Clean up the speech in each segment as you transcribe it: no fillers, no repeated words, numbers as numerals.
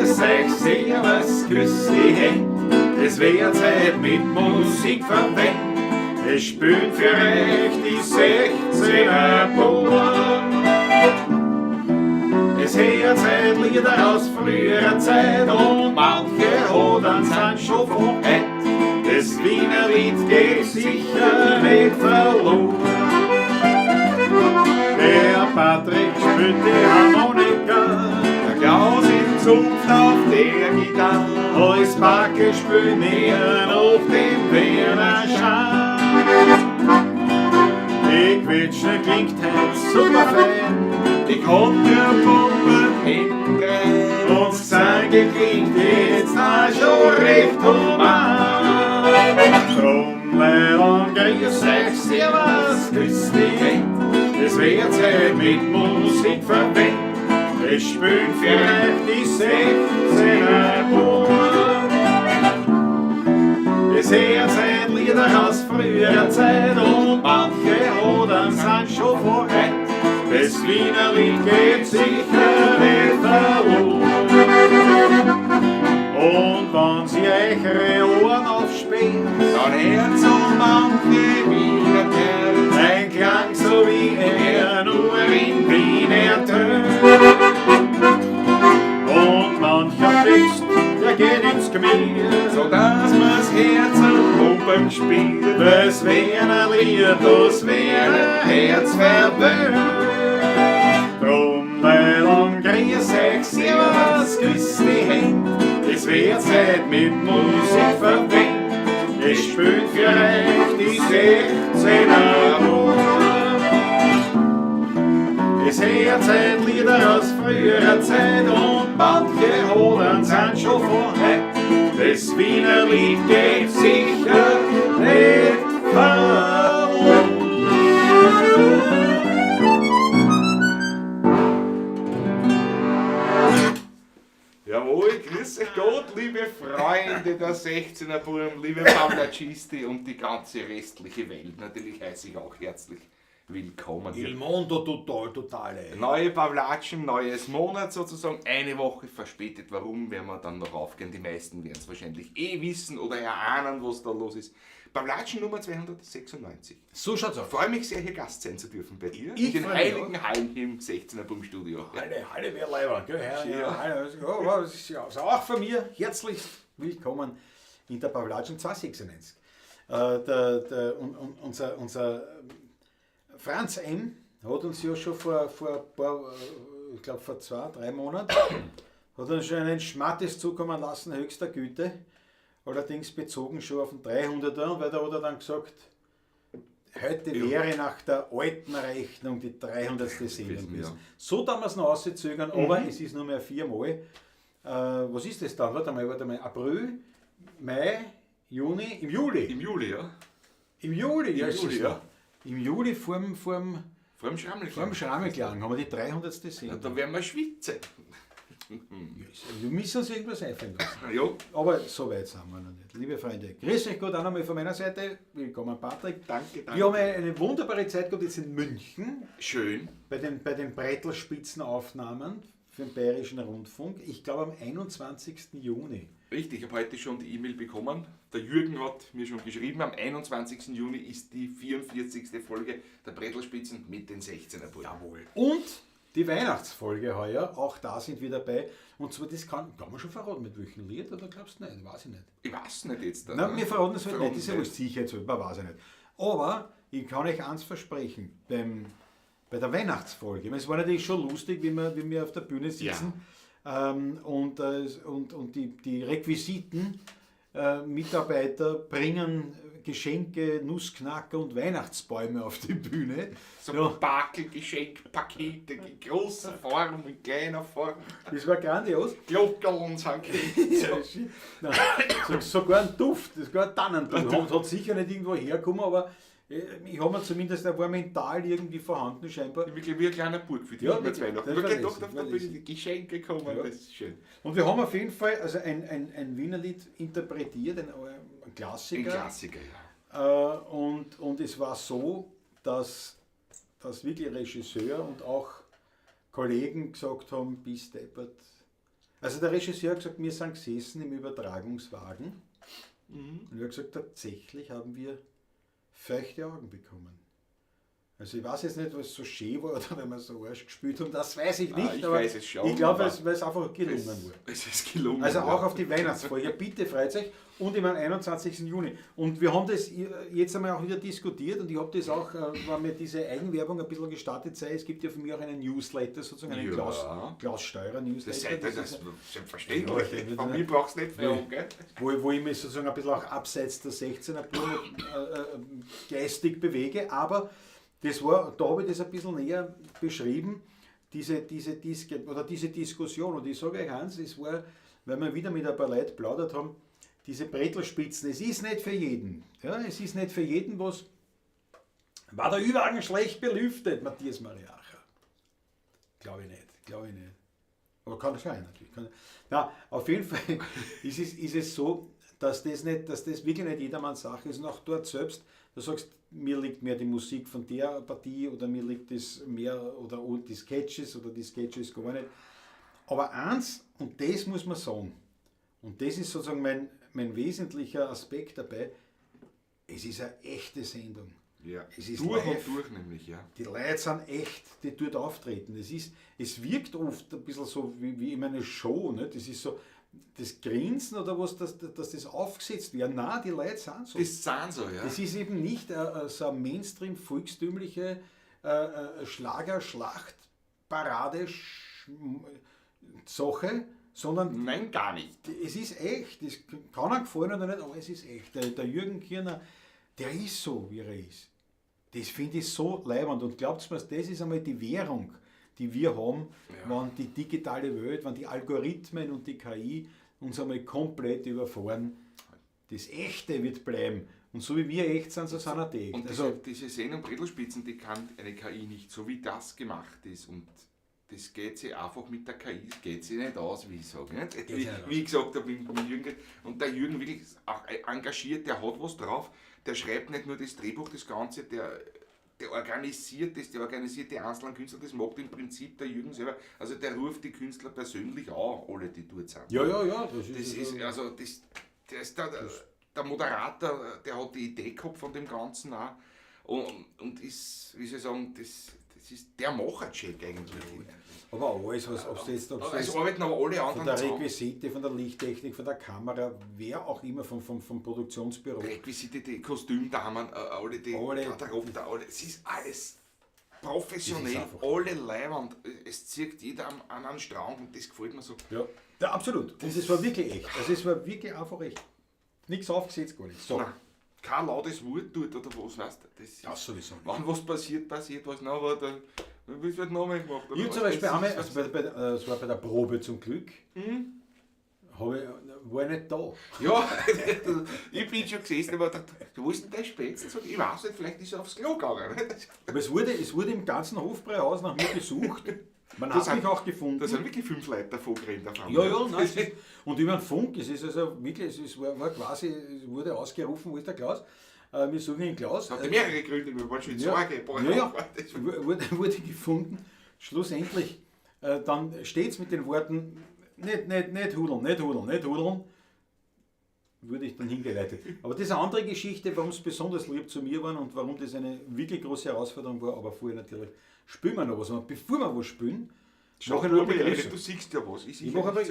Grüß euch, servus, grüß die Händ. Es wär Zeit mit Musik verwendet. Es spielen für euch die 16er Buben. Es hört Zeit Lieder aus früherer Zeit und manche Hodern sind schon von heut. Das Wiener Lied geht sicher nicht verloren. Der Patrick spielt die Harmonika, der Klaus im Zunft auf der Gitarre, alles Backe spielen wir auf dem Wiener Schal. Die Quetschne klingt heut super fein, die Kontrapumpe hinten rein, und das Gesang klingt jetzt auch schon recht human. Drum, Leute, grüß euch, servus, grüß die Händ, es wird Zeit mit Musik verwendet, es spielen für euch die 16er Buben. Es hört Zeit Lieder aus früherer Zeit und manche Hodern sind schon vor heut. Das Wiener Lied geht sicher nicht verloren. Und wenn sie eure Ohren aufsperrt, Dann hört so manche Wiener Kerl. ein Klang so wie er nur in Wien ertönt. Und mancher Text, der geht ins Gemüt, So dass man's Herz pumpen spielt. Das Wiener Lied, das Wiener Herz verwöhnt. Drum, Leilon, grüß euch, servus, grüß die Händ. Es wird Zeit mit Musik verwendet. Es spielt für euch die 16er Buben. Es hört Zeit Lieder aus früherer Zeit und manche Hodern sind schon von heut. Das Wiener Lied geht sicher nicht verloren. Jawohl, grüß euch Gott, liebe Freunde der 16er Burm, liebe Pavlacisti und die ganze restliche Welt. Natürlich heiße ich auch herzlich willkommen. Il mondo tutto, totale. Neue Pavlatschen, neues Monat sozusagen, eine Woche verspätet. Warum, werden wir dann noch aufgehen. Die meisten werden es wahrscheinlich eh wissen oder erahnen, was da los ist. Pavlatschen Nummer 296. So schaut's aus. Freue mich sehr, hier Gast sein zu dürfen bei dir. Ich in den freu mich heiligen Hallen hier im 16er Burm Studio. Halle, Halle, wer Leiber, gell? Herr, Ja. ja, Halle, oh, wow, das ist ja also auch von mir herzlich willkommen in der Pavlatschen 296. Unser Franz M. hat uns ja schon vor ein paar, ich glaube vor 2, 3 Monaten, hat uns schon einen Schmattes zukommen lassen, höchster Güte. Allerdings bezogen schon auf den 300er, weil da hat er dann gesagt, heute wäre nach der alten Rechnung die 300. Sendung Wissen, gewesen. ja. So darf man es noch auszögern, aber es ist nur mehr 4-mal. Was ist das dann? Warte mal, warte mal. April, Mai, Juni, im Juli. Im Juli, ja. Im Juli, ja, Im ist Juli, es ja. noch. Im Juli vorm Vorm Schrammelklang. vorm Schrammelklang haben wir die 300. Sendung. Ja, da werden wir schwitzen. Wir müssen uns irgendwas einfallen lassen. Ja. Aber so weit sind wir noch nicht. Liebe Freunde, grüß euch Gott auch nochmal von meiner Seite. Willkommen, Patrick. Danke, danke. Wir haben eine wunderbare Zeit gehabt jetzt in München. Schön. Bei den Brettl-Spitzenaufnahmen für den Bayerischen Rundfunk. Ich glaube am 21. Juni. Richtig, ich habe heute schon die E-Mail bekommen. Der Jürgen hat mir schon geschrieben, am 21. Juni ist die 44. Folge der Brettl-Spitzen mit den 16er Buben. Jawohl. Und die Weihnachtsfolge heuer, auch da sind wir dabei. Und zwar, das kann man schon verraten, mit welchem Lied, oder glaubst du nicht? Weiß ich nicht. Ich weiß nicht jetzt. Nein, wir verraten es halt Verraten nicht, das ist ja wurscht, sicherheitshalber, man weiß ja nicht. Aber ich kann euch eins versprechen, bei der Weihnachtsfolge, ich meine, es war natürlich schon lustig, wie wir auf der Bühne sitzen, und die Requisiten Mitarbeiter bringen Geschenke, Nussknacker und Weihnachtsbäume auf die Bühne. So Ja. Bakelgeschenkpakete in großer Form, in kleiner Form. Das war grandios. Glockerl sind Ja, shit. Nein, sogar ein Duft, sogar ein Tannenduft. Hat sicher nicht irgendwo hergekommen, aber ich habe mir zumindest, er war mental irgendwie vorhanden scheinbar. Ich bin wie ein kleiner Bub für die Ja, über wirklich, Weihnachten. das Ich hab war gedacht, lässig, auf war der Bühne lässig. die Geschenke kommen, Ja. das ist schön. Und wir haben auf jeden Fall ein Wienerlied interpretiert, ein Klassiker. Ein Klassiker, ja. Und es war so, dass wirklich Regisseur und auch Kollegen gesagt haben, bis deppert, Also der Regisseur hat gesagt, wir sind gesessen im Übertragungswagen. Und er hat gesagt, tatsächlich haben wir feuchte Augen bekommen. Also ich weiß jetzt nicht, was so schön war oder wenn wir so Arsch gespielt haben, das weiß ich nicht. Ah, ich aber weiß es schon, Ich glaube, aber weil es einfach gelungen war. Es ist gelungen. Also auch ja. auf die Weihnachtsfolge. Bitte freut euch. Und immer am 21. Juni. Und wir haben das jetzt einmal auch wieder diskutiert und ich habe das auch, weil mir diese Eigenwerbung ein bisschen gestartet sei, es gibt ja von mir auch einen Newsletter, sozusagen einen Ja. Klaus Steurer Newsletter. Das, sei, das, Das das ist- selbstverständlich. Ja, Von mir brauchst du nicht fragen, gell? wo ich mich sozusagen ein bisschen auch abseits der 16er Burme geistig bewege, aber das war, da habe ich das ein bisschen näher beschrieben, diese Diskussion. Und ich sage euch eins, es war, weil wir wieder mit ein paar Leuten plaudert haben, diese Bretelspitzen, es ist nicht für jeden. Ja, es ist nicht für jeden was. War der Ü-Wagen schlecht belüftet, Matthias Mariacher? Glaube ich nicht, glaube ich nicht. Aber kann sein, natürlich. Na, auf jeden Fall ist es so, dass das wirklich nicht jedermanns Sache ist. Und auch dort selbst, du sagst, mir liegt mehr die Musik von der Partie oder mir liegt das mehr oder die Sketches oder die Sketches gar nicht. Aber eins, und das muss man sagen, und das ist sozusagen mein wesentlicher Aspekt dabei, es ist eine echte Sendung. Ja. Es ist durch live. und durch nämlich, ja. Die Leute sind echt, die dort auftreten. Es wirkt oft ein bisschen so wie in einer Show. Ne? Das ist so, das Grinsen oder was, dass das aufgesetzt wird. Nein, die Leute sind so. Das sind so, ja. Das ist eben nicht so eine Mainstream volkstümliche Schlagerschlacht, Parade, Sache, sondern Nein, gar nicht. Es ist echt. Das kann einem gefallen oder nicht, aber es ist echt. Der Jürgen Kirner, der ist so, wie er ist. Das finde ich so leibend. Und glaubt mir, das ist einmal die Währung, die wir haben, ja, wenn die digitale Welt, wenn die Algorithmen und die KI uns einmal komplett überfahren. Das Echte wird bleiben. Und so wie wir echt sind, so sind auch die echt. Und Also, diese Sendung Bretelspitzen, die kann eine KI nicht, so wie das gemacht ist. Und das geht sich einfach mit der KI, das geht sich nicht aus, wie ich sage. Nicht? Wie ich gesagt habe, mit Jürgen. Und der Jürgen wirklich auch engagiert, der hat was drauf, der schreibt nicht nur das Drehbuch, das Ganze, der organisiert das, der organisiert die einzelnen Künstler, das macht im Prinzip der Jürgen selber. Also der ruft die Künstler persönlich an, alle, die dort sind. ja. Das ist also das, der ist der Moderator, der hat die Idee gehabt von dem Ganzen auch. Und ist, wie soll ich sagen, das ist der Macher-Check eigentlich. Aber alles, was, ob's jetzt, ob's Es jetzt arbeiten aber alle von anderen der zusammen. Requisite, von der Lichttechnik, von der Kamera, wer auch immer, vom Produktionsbüro. Requisite, die Kostümdamen, alle die Garderobe, alle, es ist alles professionell, alle leiwand. Es zieht jeder an einen Strang und das gefällt mir so. Ja, ja, absolut. Und es war wirklich echt. Also es war wirklich einfach echt. Nichts aufgesetzt, gar nichts. So. Nein, kein lautes Wort tut oder was, weißt du? Das Ja, sowieso nicht. Wenn was passiert, passiert was. Na, aber dann wird nochmal gemacht. Ich hab zum Beispiel einmal, also das war bei der Probe zum Glück, war ich nicht da. Ja, ich bin schon gesessen, aber dachte, wo ist denn der Spätzle? Ich weiß nicht, vielleicht ist er aufs Klo gegangen. Aber es wurde im ganzen Hofbräuhaus nach mir gesucht. Man hat mich auch gefunden. Da sind wirklich 5 Leute davon gerannt. Ja, nein, es ist, und über den Funk, es ist also wirklich, es war quasi, es wurde ausgerufen, wo ist der Klaus? Wir suchen den Klaus. Es hatte mehrere Gründe, wir waren schon in Sorge. Ja, wurde gefunden. Schlussendlich, dann steht es mit den Worten, nicht hudeln, nicht hudeln, nicht hudeln, wurde ich dann hingeleitet. Aber das ist eine andere Geschichte, warum es besonders lieb zu mir waren und warum das eine wirklich große Herausforderung war, aber vorher natürlich spielen wir noch was. Und bevor wir was spielen, mache ich noch eine Begrüßung. Du siehst ja was. Ich habe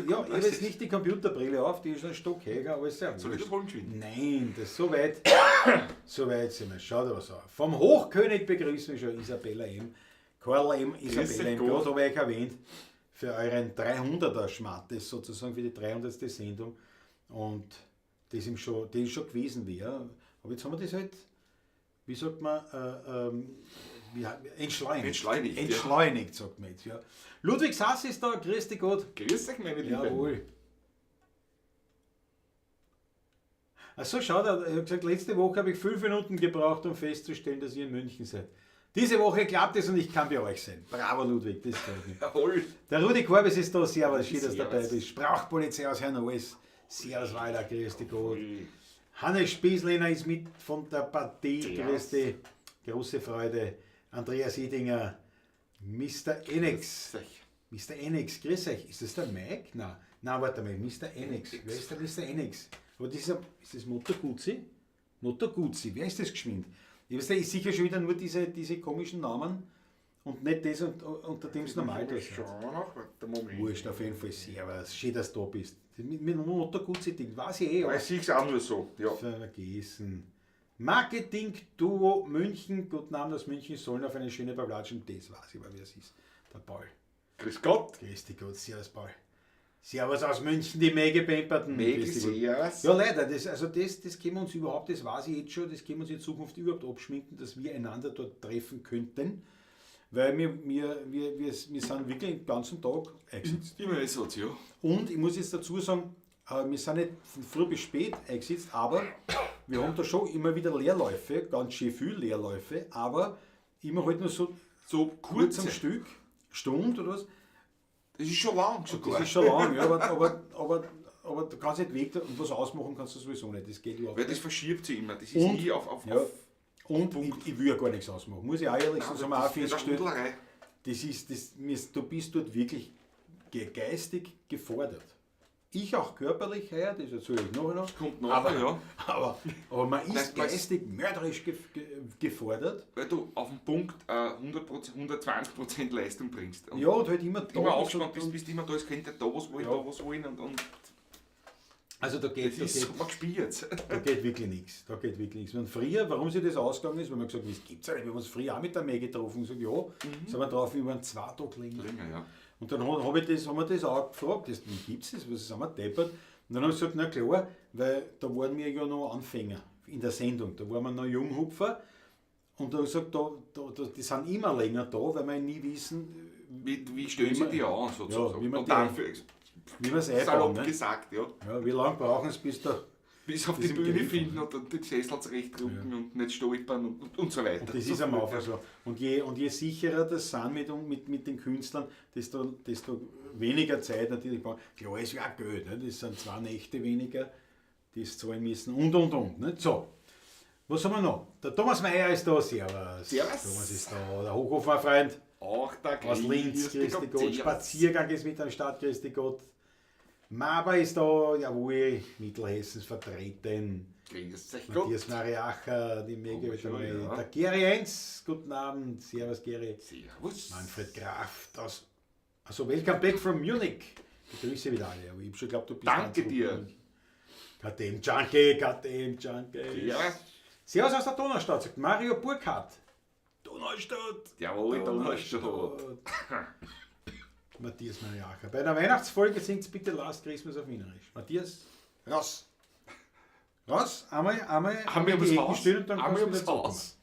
jetzt nicht die Computerbrille auf, die ist ein Stockhäger, aber ist sehr Soll ich das holen geschwind? Nein, das ist so weit. So weit sind wir. Schau dir was an. Vom Hochkönig begrüßen wir schon Isabella M. Karl M. Isabella M. Gerade habe ich euch erwähnt, für euren 300er Schmattes sozusagen, für die 300. Sendung. Und das ihm schon, das schon gewesen wäre. Aber jetzt haben wir das halt, wie sagt man, entschleunigt. Entschleunigt, Entschleunigt, ja. Sagt man jetzt. Ja. Ludwig Sass ist da, grüß dich Gott. Grüß dich, meine Lieben. Jawohl. Achso, schau, ich habe gesagt, letzte Woche habe ich 5 Minuten gebraucht, um festzustellen, dass ihr in München seid. Diese Woche klappt es und ich kann bei euch sein. Bravo, Ludwig, das freut mich. Jawohl. Der Rudi Korbes ist da, servus, schön, dass du dabei bist. Sprachpolizei aus Herrenhals. Servus, Walter, grüß dich Gott. Hannes Spieslehner ist mit von der Partie, grüß dich. Große Freude. Andreas Edinger, Mr. Enex. Mr. Annex, grüß euch. Ist das der Mike? Nein, nein, warte mal, Mr. Annex. Wer ist der Mr. Annex? Aber das ist, ist das Moto Guzzi? Moto Guzzi, wer ist das geschwind? Ich weiß nicht, ist sicher schon wieder nur diese komischen Namen und nicht das, unter dem es normal da ist. Schon noch, warte, Moment. Wurscht, auf jeden Fall, servus. Schön, dass du da bist. Mit dem Moto Guzzi-Ding, weiß ich eh, Aber ich sehe es auch nur so. Ja. Vergessen. Marketing Duo München, guten Abend aus München, sollen auf eine schöne Pavlatschen, das weiß ich aber, wer es ist. Der Paul. Grüß Gott. Grüß dich Gott, servus Paul. Servus aus München, die Megepemperten. Megi, Grüß dich Gott. servus. Ja, leider, das können wir uns überhaupt, das weiß ich jetzt schon, das können wir uns in Zukunft überhaupt abschminken, dass wir einander dort treffen könnten. Weil wir sind wirklich den ganzen Tag eingesetzt. Immer ist so, ja. Und ich muss jetzt dazu sagen, wir sind nicht von früh bis spät eingesetzt, aber wir haben da schon immer wieder Leerläufe, ganz schön viel Leerläufe, aber immer halt nur so, So kurz am kurze. Stück, Stunde oder was. Das ist schon lang sogar. Das ist schon lang, ja, aber du kannst nicht weg und was ausmachen kannst du sowieso nicht, das geht überhaupt Weil das nicht. verschiebt sich immer, das ist Und- nie auf, Ja. auf Und ich will ja gar nichts ausmachen, muss ich auch ehrlich sagen, das haben wir auch das ist eine festgestellt. Schwindelerei. Das ist, das, mir, du bist dort wirklich geistig gefordert. Ich auch körperlich, ja, das erzähle ich nachher noch. Kommt nachher, aber, ja. Aber man ist Das- geistig mörderisch gefordert. Weil du auf den Punkt 100%, 120% Leistung bringst. Und Ja, und halt immer da immer bist aufgespannt und- bist, bist immer da, es könnte da was wollen, Ja. da was wollen und Also da geht, das da ist geht, super gespielt. da geht wirklich nichts. Da geht wirklich nichts. Und früher, warum sich das ausgegangen ist, weil man gesagt hat, das gibt's ja nicht. Wir haben uns früher auch mit der Maggie getroffen und gesagt, ja, sind wir drauf, wir waren 2 Tage länger. Länger, ja. Und dann haben wir das auch gefragt, das, wie gibt's das, was sind wir deppert? Und dann haben sie gesagt, na klar, weil da waren wir ja noch Anfänger in der Sendung, da waren wir noch Junghupfer. Und da haben sie gesagt, die sind immer länger da, weil wir nie wissen, Wie stellen sie die an, sozusagen. Ja, wie man und die dann für, wie wir's einbauen, salopp ne? gesagt, ja. Ja, wie lange brauchen sie, bis da. Bis auf Das die im Bühne Griff finden und dann den Sessel zurechtrücken und nicht stolpern und so weiter. Und das ist am Anfang so. Und je sicherer das sind mit den Künstlern, desto weniger Zeit natürlich brauchen. Klar, ist ja auch Geld, ne? Das sind 2 Nächte weniger, die es zahlen müssen und. Ne? So, was haben wir noch? Der Thomas Mayer ist da, servus. Servus. Thomas ist da, der Hochofener Freund. Auch der Aus Linz, grüß dich Gott. Spaziergang ist mit am Start, grüß dich Gott. Maber ist da, jawohl, Mittelhessens vertreten. Grüß dich Gott. Matthias Mariacher, die Mega Oh, wieder mal. ja. Der Gary 1, guten Abend, servus Gary. Servus. Manfred Graf aus, also welcome back from Munich. Ich grüße wieder alle, aber ich hab schon geglaubt, du bist Danke ganz dir. gut. KTM Junkie, KTM Junkie. Ja. Servus aus der Donaustadt, sagt Mario Burkhardt. Donaustadt. Jawohl, Donaustadt. Matthias Mariacher. Bei der Weihnachtsfolge singt's bitte Last Christmas auf Wienerisch. Matthias, raus. Raus, einmal Haben wir in die ums Ecken Haus. stehen und dann Haben wir kannst du ums wieder Haus.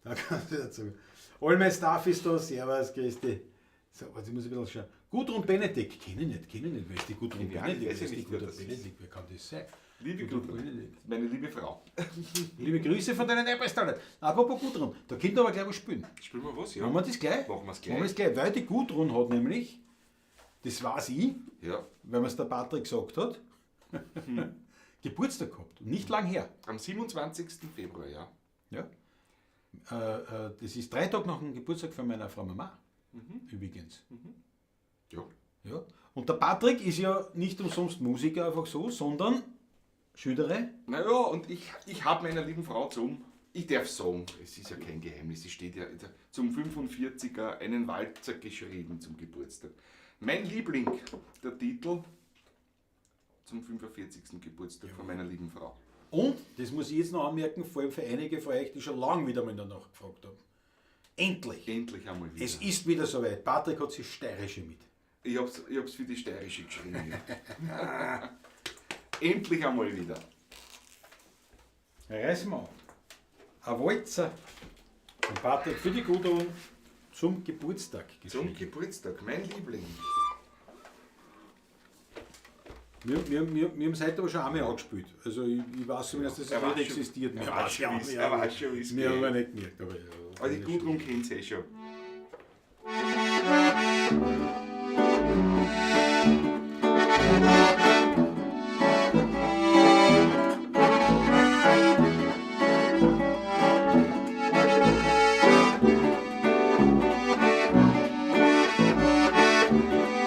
Da kannst du dazu. All my stuff ist da, servus, grüß dich. So, warte, ich muss ein bisschen schauen. Gudrun Benedikt, kenne ich nicht, kenne ich nicht. Wer ist die Gudrun Kenn ich auch Benedikt? nicht, Wer weiß ich ist die nicht, wer Gudrun das ist. Benedikt? Wer kann das sein? Liebe Gudrun Gudrun, Benedikt. meine liebe Frau. Liebe Grüße von deinen Erbestalen. Apropos Gudrun, da könnt ihr aber gleich was spielen. Spielen wir was? Ja. Machen wir das gleich? Machen wir's gleich. Machen wir's gleich, weil die Gudrun hat nämlich, das weiß ich, Ja. weil mir's der Patrick gesagt hat, Geburtstag gehabt. Nicht lang her. Am 27. Februar, ja. Ja. Das ist 3 Tage nach dem Geburtstag von meiner Frau Mama. Übrigens. Ja. Ja. Und der Patrick ist ja nicht umsonst Musiker einfach so, sondern Schüdere. Naja, und ich hab meiner lieben Frau zum, ich darf sagen, es ist ja kein Geheimnis, sie steht ja zum 45er einen Walzer geschrieben zum Geburtstag. Mein Liebling, der Titel zum 45. Geburtstag von meiner lieben Frau. Und, das muss ich jetzt noch anmerken, vor allem für einige von euch, die schon lange wieder mal danach gefragt haben. Endlich! Endlich einmal wieder. Es ist wieder soweit. Patrick hat sich Steirische mit. Ich hab's für die Steirische geschrieben. Ja. Endlich einmal wieder. Reiß mal auf. Ein Walzer. Und Patrick für die Gudrun zum Geburtstag Zum geschrieben. Geburtstag, mein Liebling. Wir haben es heute aber schon einmal angespielt. Also ich weiß zumindest, dass es Er nicht weiß schon, existiert. er Wir weiß schon, haben wie's- ja er weiß schon, wie's Wir haben geht. aber nicht gemerkt. Aber, ja, Aber die Gudrun kennt's eh schon. Thank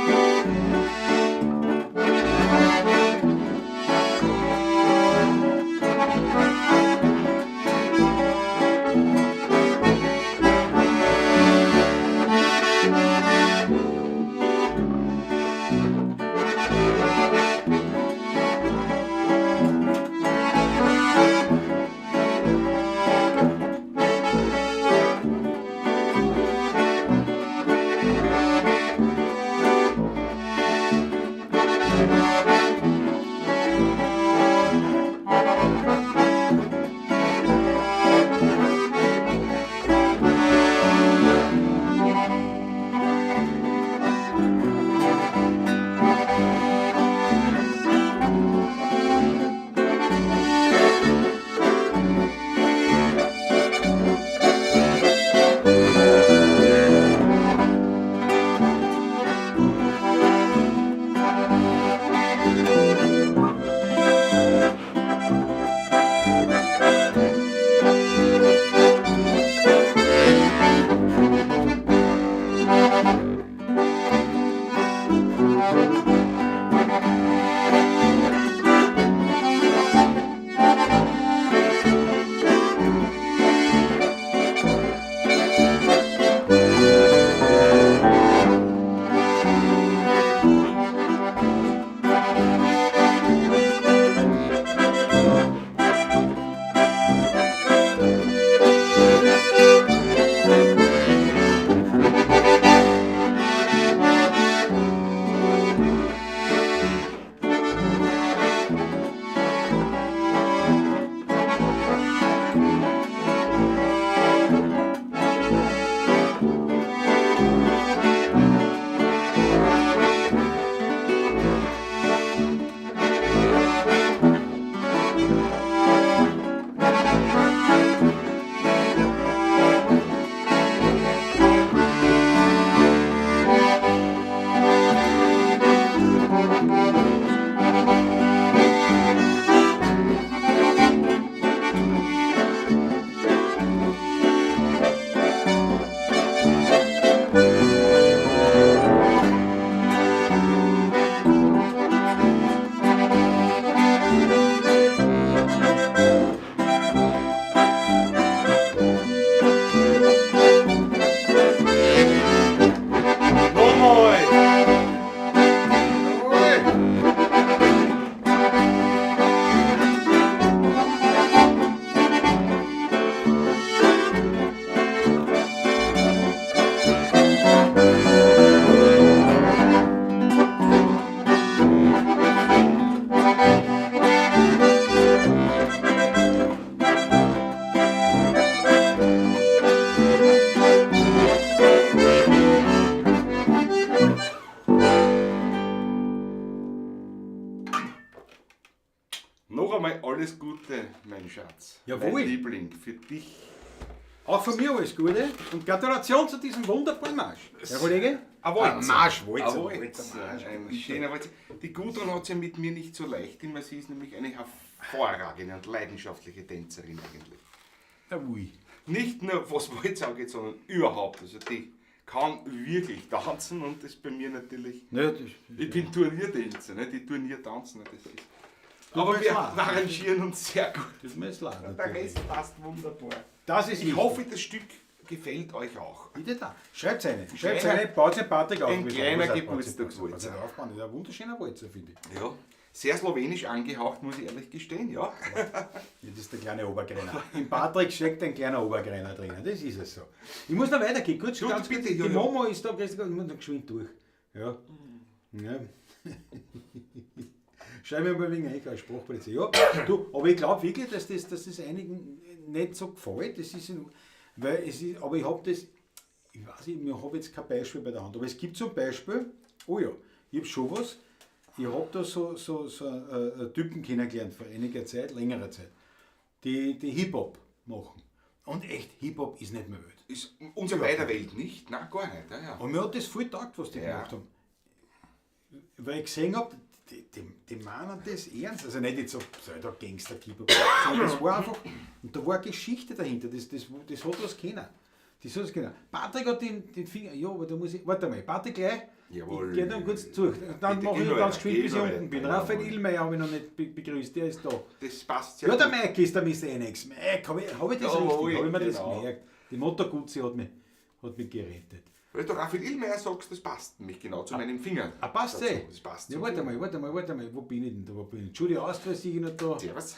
Noch einmal alles Gute, mein Schatz. Jawohl. Mein Liebling, für dich. Auch von mir alles Gute und Gratulation zu diesem wunderbaren Marsch. Herr Kollege? Ein Walzer. Marsch, Walzer, Ein Walzer, Walzer, Marsch. ein schöner Walzer. Die Gudrun hat es ja mit mir nicht so leicht immer. Sie ist nämlich eine hervorragende und leidenschaftliche Tänzerin eigentlich. Jawohl. Nicht nur was Walzer angeht, sondern überhaupt. Also die kann wirklich tanzen und das bei mir natürlich. Ne, das, Ich bin Turniertänzer, ne? Die Turniertanzen. Das ist. Aber mir wir jetzt leid. arrangieren uns sehr gut. das ist mir jetzt leid, Der natürlich. Rest passt wunderbar. Das ist Ich wichtig. hoffe, das Stück gefällt euch auch. Bitte da. Schreibt eine. Schreibt kleiner- eine, baut den Patrick auf. ein kleiner Baut Geburtstagswalzer. den aufbauen. Das ist ein wunderschöner Walzer, finde ich. Ja. Sehr slowenisch angehaucht, muss ich ehrlich gestehen, ja. Ja, das ist der kleine Obergreiner. Im Patrick steckt ein kleiner Obergreiner drin. Das ist es so. Ich muss noch weitergehen. Kurz, Du, ganz bitte, kurz. ja, Die ja. Momo ist da, ich muss noch geschwind durch. Ja. Ja. Schreib mir mal wegen euch als Sprachpolizei. Ja, du, aber ich glaube wirklich, dass das einigen nicht so gefällt. Das ist, weil es ist, aber ich habe das, ich weiß nicht, ich habe jetzt kein Beispiel bei der Hand, aber es gibt zum Beispiel, oh ja, ich habe schon was, ich habe da so Typen kennengelernt vor einiger Zeit, längerer Zeit, die Hip-Hop machen. Und echt, Hip-Hop ist nicht mehr Welt. Ist unsere beider Welt nicht? Nein, gar nicht. Ja, ja. Und mir hat das voll taugt, was die Ja. gemacht haben. Weil ich gesehen habe, die meinen das ernst. Also nicht jetzt so Pseudo-Gangster-Hip-Hop, sondern das war einfach, und da war eine Geschichte dahinter, das hat was kennen. Das hat was kennen. Patrick hat den Finger, ja, aber da muss ich, warte mal, Patrick gleich, Jawohl. ich gehe dann kurz durch. Dann Bitte, mache geh ich noch ganz weiter, geschwind, geh bis ich noch unten weiter, bin. jawohl. Raphael Illmeyer habe ich noch nicht begrüßt, der ist da. Das passt sehr Ja, der gut. Mike ist der Mr. Annex. Mike, habe ich das Jawohl, richtig? Habe ich mir das genau. gemerkt? Die Moto Guzzi hat mich gerettet. Weil du Raphael Illmeyer sagst, das passt nämlich genau zu meinem Finger. Ah, passt dazu. eh? Das passt Ja, zum warte Finger. mal, wo bin ich denn da? Wo bin ich? Judy Austria sehe ich noch da. Servus.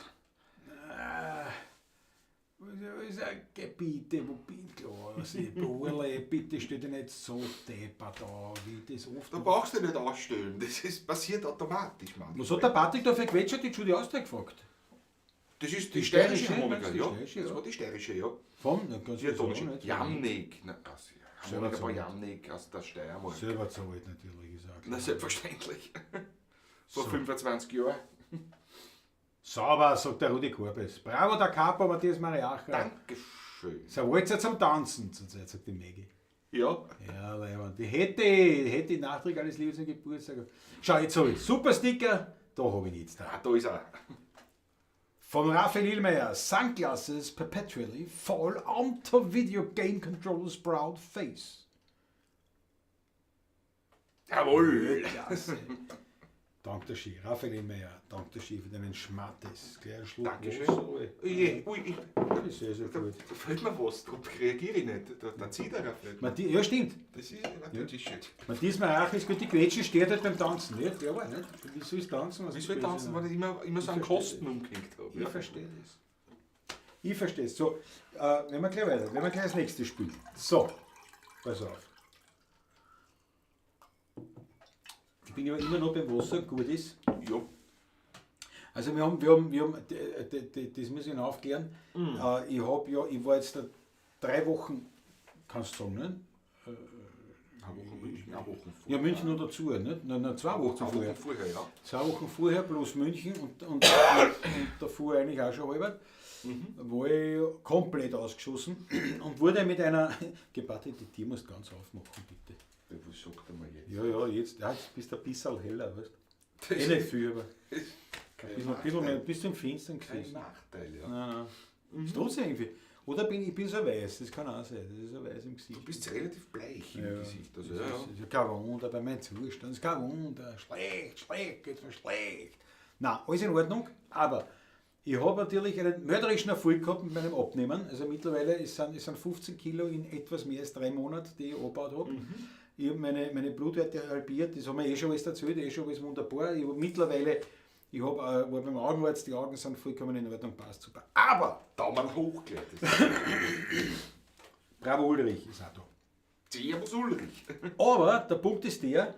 Bitte, wo bin ich? Klaus? Burle, bitte stell dich nicht so deppert an, wie das oft Da brauchst du nicht ausstellen, das ist, passiert automatisch manchmal. Was hat der Patrick da für Quetscher die Judy Austria gefragt? Das ist die, Die steirische steirische, Harmonika, meinst du, die ja. steirische, Das ja. war die steirische, ja. Von? Dann kannst du das Diatonische. auch nicht. Jamnik. Na, also, Selber Harmonika war zahlt. Jamnik aus der Steiermark. Selber zahlt natürlich, ist auch klar. Na, selbstverständlich. Vor So. 25 Jahren. Sauber, sagt der Rudi Korbes. Bravo, der Capo, Matthias Mariacher. Dankeschön. So Walzer zum Tanzen, zurzeit, sagt die Maggie. Ja. Ja, Leiband. Die hätte nachträglich alles Liebe zum Geburtstag. Schau, jetzt habe ich Super Sticker, da habe ich ihn jetzt da. Ah, da ist er. Von Raphael Illmeyer, Sunglasses perpetually fall onto video game controller's brown face. Jawohl! Klasse. Dank der Ski. Raphael Meyer, dank der Ski für deinen Schmattes. Gleich einen Schluck Dankeschön. Wasser. Ui. Ui, ui, Das ist sehr, sehr da, gut. da fällt mir was, darum reagiere ich nicht. Da zieht er vielleicht. Ja, stimmt. Das ist natürlich schön. Matthias Marach ist gut, die Quetschen steht halt beim Tanzen. Nicht? Ja, aber nicht. Wie soll ich tanzen? Was Wie soll ich tanzen, wenn ich immer so Ich einen verstehe Kosten umgehängt habe? Ich verstehe das. Ich verstehe es. So, wenn wir gleich weiter. Wenn wir gleich das nächste Spiel. So, pass auf. Ich bin ja immer noch beim Wasser, gut ist. Ja. Also wir haben, das muss ich noch aufklären. Ich hab ja, ich war jetzt da 3 Wochen, kannst du sagen, ne? Eine Woche München, eine Woche vorher. Ja, München noch dazu, ne? Nein, 2 Wochen 2 vorher. Wochen vorher, ja. 2 Wochen vorher plus München und davor eigentlich auch schon halb. War ich komplett ausgeschossen und wurde mit einer Gebatte, die Tür musst du ganz aufmachen, bitte. Ja, was sagt er mir jetzt? Ja, ja, jetzt, ja, jetzt bist du ein bisschen heller, weißt du? Das Eh nicht viel, aber kein ein bisschen mehr, bist du im Finstern Kein gesessen. Nachteil, ja. Nein, nein. Ist trotzdem irgendwie. Oder ich bin so weiß, das kann auch sein, das ist so weiß im Gesicht. Du bist relativ bleich im Ja. Gesicht. Also, Das ja, ist ja kein Wunder bei meinem Zustand, ist kein Wunder. Schlecht, schlecht, geht mir schlecht. Nein, alles in Ordnung, aber ich habe natürlich einen mörderischen Erfolg gehabt mit meinem Abnehmen. Also mittlerweile es sind 15 Kilo in etwas mehr als 3 Monaten, die ich abgebaut habe. Ich habe meine Blutwerte halbiert, das haben wir eh schon alles erzählt, eh schon alles wunderbar. Ich hab mittlerweile, ich hab, war beim Augenarzt, die Augen sind vollkommen in Ordnung, passt super. Aber! Daumen hoch gleich. Bravo Ulrich ist auch da. Servus Ulrich. Aber der Punkt ist der,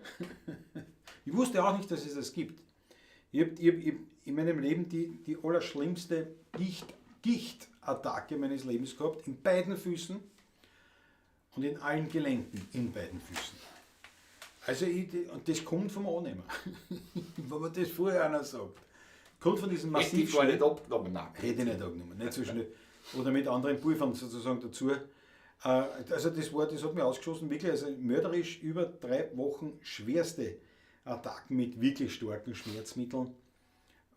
ich wusste auch nicht, dass es das gibt. Ich hab in meinem Leben die allerschlimmste Gichtattacke meines Lebens gehabt, in beiden Füßen und in allen Gelenken in beiden Füßen. Also und das kommt vom Annehmer, wenn man das vorher einer sagt. Kommt von diesem Hätte ich massiv gar nicht abgenommen. Nein. Hätte ich nicht abgenommen, nicht so schnell. Oder mit anderen Pulvern sozusagen dazu. Also das hat mich ausgeschossen, wirklich, also mörderisch über 3 Wochen schwerste Attacken mit wirklich starken Schmerzmitteln,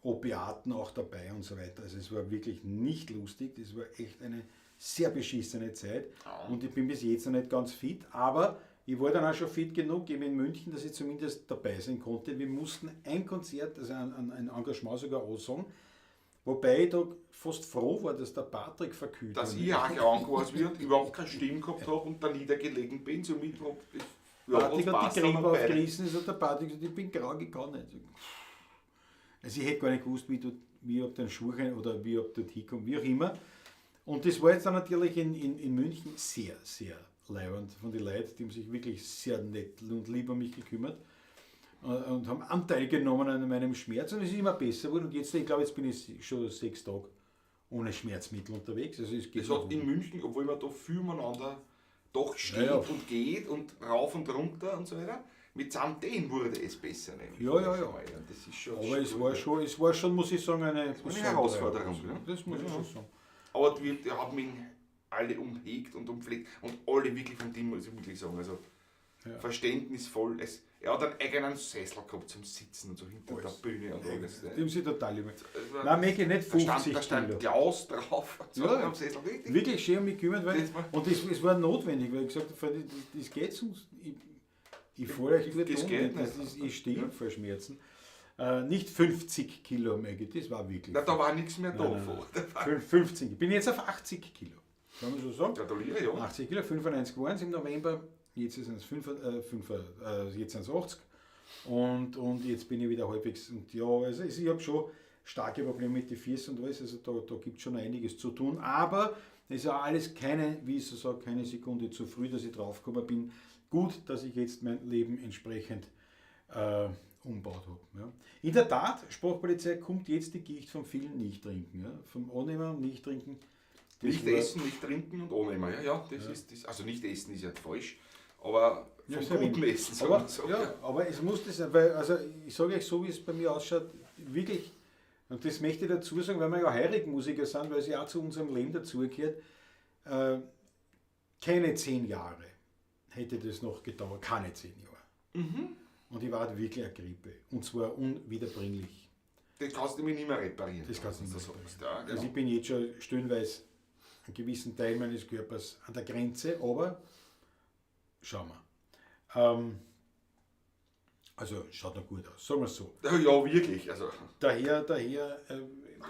Opiaten auch dabei und so weiter. Also es war wirklich nicht lustig, das war echt eine sehr beschissene Zeit. Und ich bin bis jetzt noch nicht ganz fit, aber ich war dann auch schon fit genug, eben in München, dass ich zumindest dabei sein konnte. Wir mussten ein Konzert, also ein Engagement sogar ansagen, wobei ich da fast froh war, dass der Patrick verkühlt Dass war. ich auch krank war und überhaupt keine Stimme gehabt habe und da niedergelegen bin, somit hab ich, ja, Patrick was hat passt die dann Grippe beide. aufgerissen, ist hat der Patrick gesagt, ich bin krank, ich kann nicht. Also ich hätte gar nicht gewusst, wie ich auf den Schuh rein oder wie ich dort hinkomme, wie auch immer. Und das war jetzt dann natürlich in München sehr, sehr leibend von den Leuten, die haben sich wirklich sehr nett und lieb um mich gekümmert und haben Anteil genommen an meinem Schmerz und es ist immer besser geworden. Und jetzt, ich glaube, jetzt bin ich schon 6 Tage ohne Schmerzmittel unterwegs. Also es geht Das hat noch in München, obwohl man da viel umeinander doch steht Ja, ja. und geht und rauf und runter und so weiter, mit samt denen wurde es besser. Nämlich. Ja, ja, ja. Und das ist schon Aber schon gut, ja. es war schon, muss ich sagen, eine war eine besondere Herausforderung, ja. Das muss ich Ja. schon sagen. Aber die haben mich alle umhegt und umpflegt und alle wirklich vom Team, muss ich wirklich sagen. Also Ja. verständnisvoll. Er hat einen eigenen Sessel gehabt zum Sitzen und so hinter Alles. der Bühne und alles. Die haben sie total über. Es war- Nein, möchte ich nicht Da 50 stand Kilo. Klaus drauf. So Ja. am Sessel. Richtig. Wirklich schön um mich gekümmert, weil, Das war- und es war notwendig, weil ich gesagt habe, Freunde, das geht sonst. Ich fahre euch gut Das um, geht das nicht. ist, ich stehe vor Schmerzen. Nicht 50 Kilo, Maggie, das war wirklich. Na, da war nichts mehr da. Nein, nein, vor. nein. 50. Ich bin jetzt auf 80 Kilo. Kann man so sagen? Gratuliere, ja. 80 Kilo, 95 waren es im November, jetzt sind es jetzt sind's 80 und jetzt bin ich wieder halbwegs. Und ja, also ich habe schon starke Probleme mit den Füßen und alles, also da gibt es schon einiges zu tun, aber es ist auch alles keine, wie ich so sage, keine Sekunde zu früh, dass ich draufgekommen bin. Gut, dass ich jetzt mein Leben entsprechend umgebaut habe. Ja. In der Tat, Sprachpolizei, kommt jetzt die Gicht vom vielen Nicht-Trinken. Ja. Vom Annehmen und Nicht-Trinken. Das Nicht war- essen, nicht trinken und ohne. Ja, ja, das ist das. Also nicht essen ist ja falsch, aber Ja, vom sehr guten wenig. Essen, sagen Aber, wir so. ja, aber es muss das sein, weil, also ich sage euch so, wie es bei mir ausschaut, wirklich, und das möchte ich dazu sagen, weil wir ja Heurigenmusiker sind, weil es ja auch zu unserem Leben dazugehört, keine 10 Jahre hätte das noch gedauert, keine 10 Jahre. Und ich war halt wirklich eine Grippe. Und zwar unwiederbringlich. Das kannst du nämlich nicht mehr reparieren. Das kannst du nicht mehr so reparieren. sagst. Ja, genau. Also ich bin jetzt schon stellenweise einen gewissen Teil meines Körpers an der Grenze, aber schauen wir. Also schaut noch gut aus, sagen wir es so. Ja, wirklich. Also, Daher,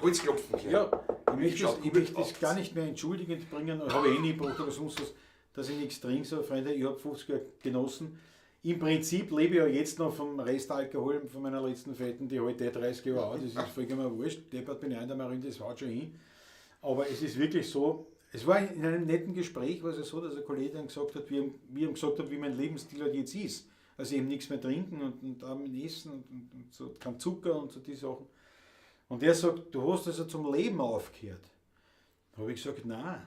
Holzklopfen. ja, ich möchte Schaut es, ich gut möchte es aus. gar nicht mehr entschuldigend bringen, habe ich eh nie gebracht oder sonst was, dass ich nichts trinke, so Freunde, ich habe 50 Jahre genossen. Im Prinzip lebe ich ja jetzt noch vom Restalkohol von meiner letzten Fetten, die halt eh 30 Jahre alt, das ist vollkommen wurscht, deppert bin ich auch in der Marine, das haut schon hin. Aber es ist wirklich so, es war in einem netten Gespräch, war es ja so, dass ein Kollege dann gesagt hat, wie ihm gesagt hat, wie mein Lebensstil halt jetzt ist. Also eben nichts mehr trinken und auch mit Essen und so, kein Zucker und so die Sachen. Und er sagt, du hast also zum Leben aufgehört. Da habe ich gesagt, nein,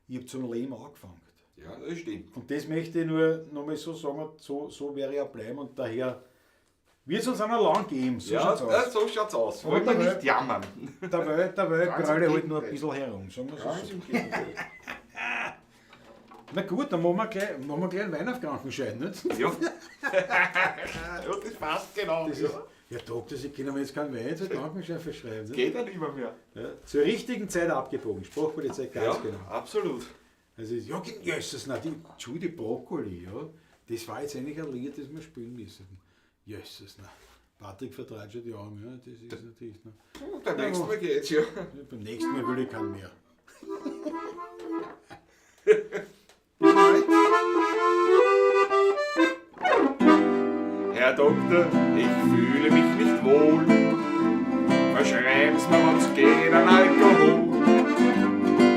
ich habe zum Leben angefangen. Ja, das stimmt. Und das möchte ich nur nochmal so sagen, so werde ich auch bleiben und daher wird es uns auch noch lang geben. So ja, schaut's aus. ja, so schaut's aus. Wollen wir nicht jammern. Dabei Ganz im brülle ich halt nur ein Gegenteil. bisschen herum, sagen wir Ganz so. im Gegenteil. Na gut, dann machen wir gleich einen Wein auf Krankenschein, nicht? Ja. Ja, das passt genau. Das ist, ja, Doktor, Sie können mir jetzt keinen Wein zum Krankenschein verschreiben. Nicht? Geht dann immer mehr. Ja, zur richtigen Zeit abgebogen, Sprachpolizei, ganz ja, genau. absolut. Also, ja, Jesus, nein, die, Entschuldigung, Brokkoli, ja, das war jetzt eigentlich ein Lied, das wir spielen müssen. Jesus, nein. Patrick vertreibt schon die Augen, ja, das ist natürlich. Ne. Puh, beim nächsten Mal geht's ja. Beim nächsten Mal will ich keinen mehr. Herr Doktor, ich fühle mich nicht wohl. Verschreiben's mir, wenn's geht, an Alkohol.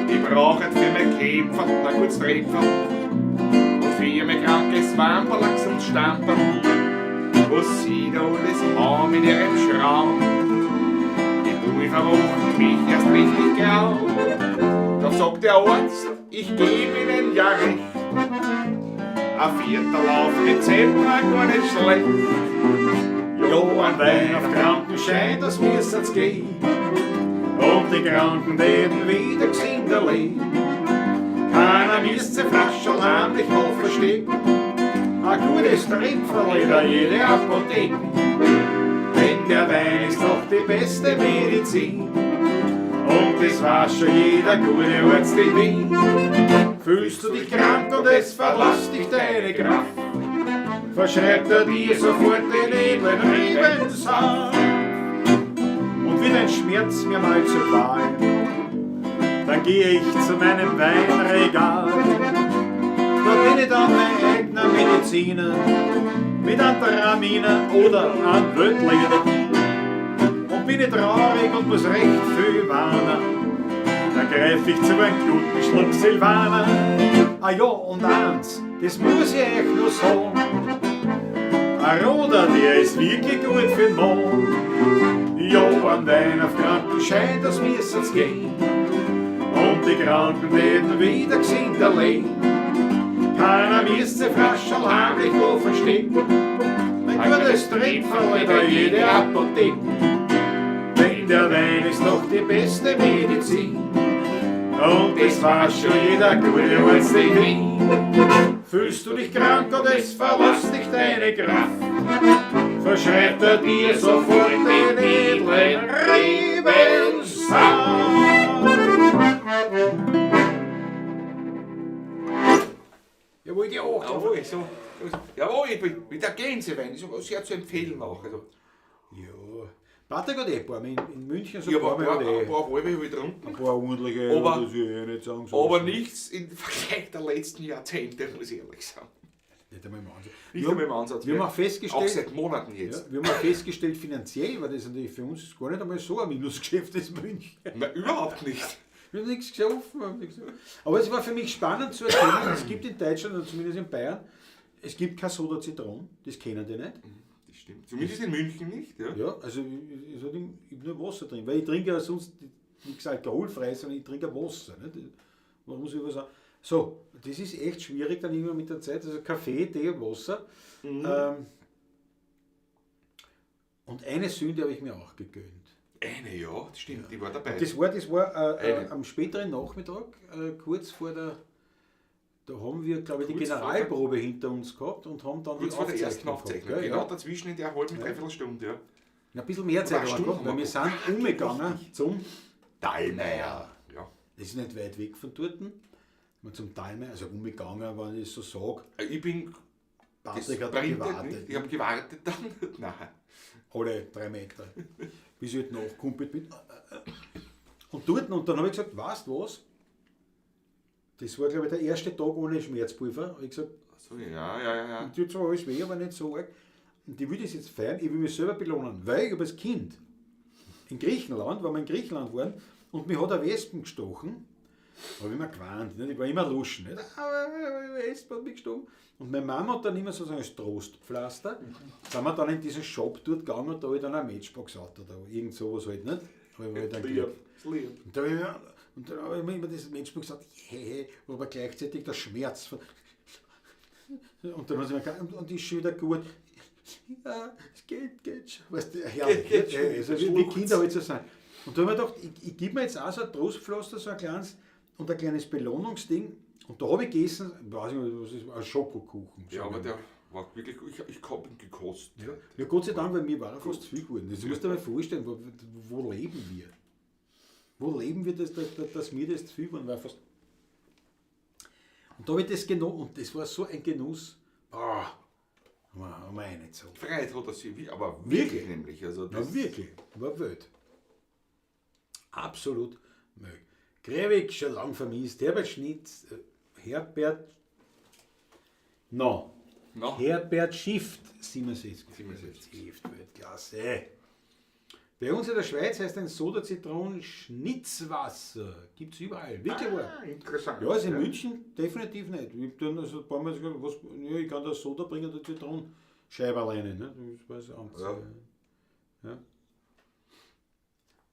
Ich brauch et für mein Kämpfer, na kurz Treffer. Und für mein krankes Wamperl, und Stamperl. Was sie da alles haben in ihrem Schrank. Die Bui vermochten mich erst richtig grau. Da sagt der Arzt, ich geb Ihnen ja recht. Ein Viertel auf Rezept war gar nicht schlecht. Jo, ein Wein auf Krankenschein, das müssen's gehen. Und die Kranken werden wieder gesünder leben. Keiner müsst sie Flaschel heimlich wohl verstecken. Ein gutes Tripferl in der jede Apotheke. Denn der Wein ist doch die beste Medizin. Und das weiß schon jeder gute Arzt in Wien. Fühlst du dich krank und es verlässt dich deine Kraft, verschreibt er dir sofort den edlen Rebensaft. Und wird ein Schmerz mir mal zu Qual, dann gehe ich zu meinem Weinregal. Da bin ich dann mein eigener Mediziner, mit Anthraminer oder an Wötliner. Und bin ich traurig und muss recht viel warnen, dann greif ich zu einem guten Schluck Silvaner. Ah ja, und eins, das muss ich euch nur sagen, ein Roder, der ist wirklich gut für den Mann. Ja, ein Wein auf Krankenschein, das müssen's gehen. Und die Kranken werden wieder gesünder leben. Keiner müsst sie Flascherl heimlich wo verstecken. Ein gutes Tripferl in der jede Apotheke. Denn der Wein ist doch die beste Medizin. Und das weiß schon jeder gute Arzt in Wien. Fühlst du dich krank und es verlässt dich deine Kraft, verschreibt er dir sofort den edlen Rebensaft. Jawohl, die auch. Jawohl, so. Jawohl, ich bin mit der Gänsewein, ist aber sehr zu empfehlen auch. Also, Ja. Patrick hat eh ein paar, in München so ich ein habe paar ein Mal hat eh paar halbe habe ich getrunken, ein paar ordentliche, Aber- das ich eh nicht sagen soll. aber nichts im Vergleich der letzten Jahrzehnte, muss ich ehrlich sagen. Nicht einmal im Ansatz. Nicht einmal im Ansatz. Wir haben auch Auch festgestellt, seit Monaten jetzt. ja, wir haben auch festgestellt, finanziell war das natürlich für uns gar nicht einmal so ein Minusgeschäft, das München. Na, überhaupt nicht. Wir haben nichts gesoffen. Wir haben nichts gesoffen. Aber es war für mich spannend zu erkennen, es gibt in Deutschland und zumindest in Bayern, es gibt kein Soda Zitron, das kennen die nicht. Das stimmt. Zumindest in München nicht. Ja. Ja, also ich hab nur Wasser drin, weil ich trinke ja sonst nichts alkoholfrei, sondern ich trinke Wasser. Nicht? Man muss über sagen. So, das ist echt schwierig dann irgendwann mit der Zeit. Also Kaffee, Tee und Wasser. Und eine Sünde habe ich mir auch gegönnt. Eine, ja, das stimmt, die war dabei. Das war Eine. am späteren Nachmittag, kurz vor der, da haben wir, glaube ich, die Kurz vor der- Generalprobe hinter uns gehabt und haben dann Kurz die vor der ersten Aufzeichnung Aufzeichnung. gehabt, gell? Genau Ja. dazwischen in der halben, dreiviertel Stunde. Ja. Na, ein bisschen mehr Zeit Eine haben wir Stunde gehabt, haben weil wir wir sind umgegangen zum Dallmayr. Ja. Das ist nicht weit weg von dort. Wir zum Dallmayr, also umgegangen, wenn ich das so sage. Ich bin Patrick hat bringt gewartet. nicht. Ich habe gewartet dann. Nein. Alle 3 Meter. Bis ich halt nachkumpelt bin. Und dort, und dann habe ich gesagt, weißt du was? Das war, glaube ich, der erste Tag ohne Schmerzpulver. Hab ich gesagt, So, ja. und tut zwar alles weh, aber nicht so arg. Und ich will das jetzt feiern, ich will mich selber belohnen, weil ich habe als Kind in Griechenland, weil wir in Griechenland waren, und mich hat eine Wespen gestochen, habe ich mir gewarnt, nicht? Ich war immer luschen. Nicht? Ah, eine Wespe hat mich gestochen. Und meine Mama hat dann immer sozusagen als Trostpflaster, sind wir dann in diesen Shop dort gegangen und da habe ich dann ein Matchbox-Auto da, irgend sowas halt, nicht? Hab ich halt dann Lieb, gekriegt. lieb. Und da habe ich mir, und dann habe ich mir immer das Matchbox gesagt, yeah, aber gleichzeitig der Schmerz von und dann hat sie mir gesagt, und ist schon wieder gut. Ja, es geht schon. Weißt du, herrlich, Geht schon. Also wie Kinder halt so sind. Und da habe ich mir gedacht, ich gebe mir jetzt auch so ein Trostpflaster, so ein kleines und ein kleines Belohnungsding. Und da habe ich gegessen, weiß ich nicht, was ist, ein Schokokuchen. Ja, aber der war wirklich gut. Ich habe ihn gekostet. Ja. Ja, Gott sei Dank, weil mir war er fast zu viel geworden. Das musst du dir mal vorstellen, wo leben wir? Wo leben wir, dass mir das zu viel geworden war? Fast. Und da habe ich das genossen und das war so ein Genuss. Ah, haben wir eh nicht so. Freiheit hat er sich, aber wirklich, Wirklich? nämlich. Also Na das, wirklich, war wild. Absolut möglich. Grevig, schon lang vermisst. Herbert Schnitz, Herbert, no. No. Herbert Schift, 67. 67. Schift, Weltklasse. Bei uns in der Schweiz heißt ein Soda-Zitron Schnitzwasser. Gibt's überall. Wirklich wahr. Ah, interessant. Ja, also in München definitiv nicht. Ich hab dann also ein paar Mal gesagt, was, ja, ich kann das Soda bringen, der Zitronenscheibe alleine. Ne? Das war das Amts. Ja. Ja.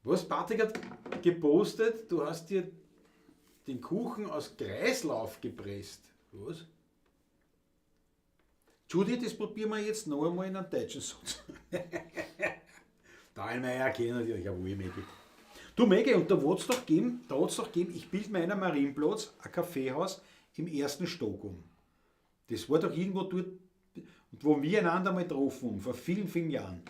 Was, Patrick hat gepostet, du hast dir den Kuchen aus Kreislauf gepresst. Was? Judy, das probieren wir jetzt noch einmal in einem deutschen Satz. Dahlmeier kennt natürlich, jawohl, Maggie. Du Maggie, und da hat's doch gegeben, ich bild mir einen Marienplatz, ein Kaffeehaus im ersten Stock um. Das war doch irgendwo dort, wo wir einander mal getroffen haben, vor vielen, vielen Jahren.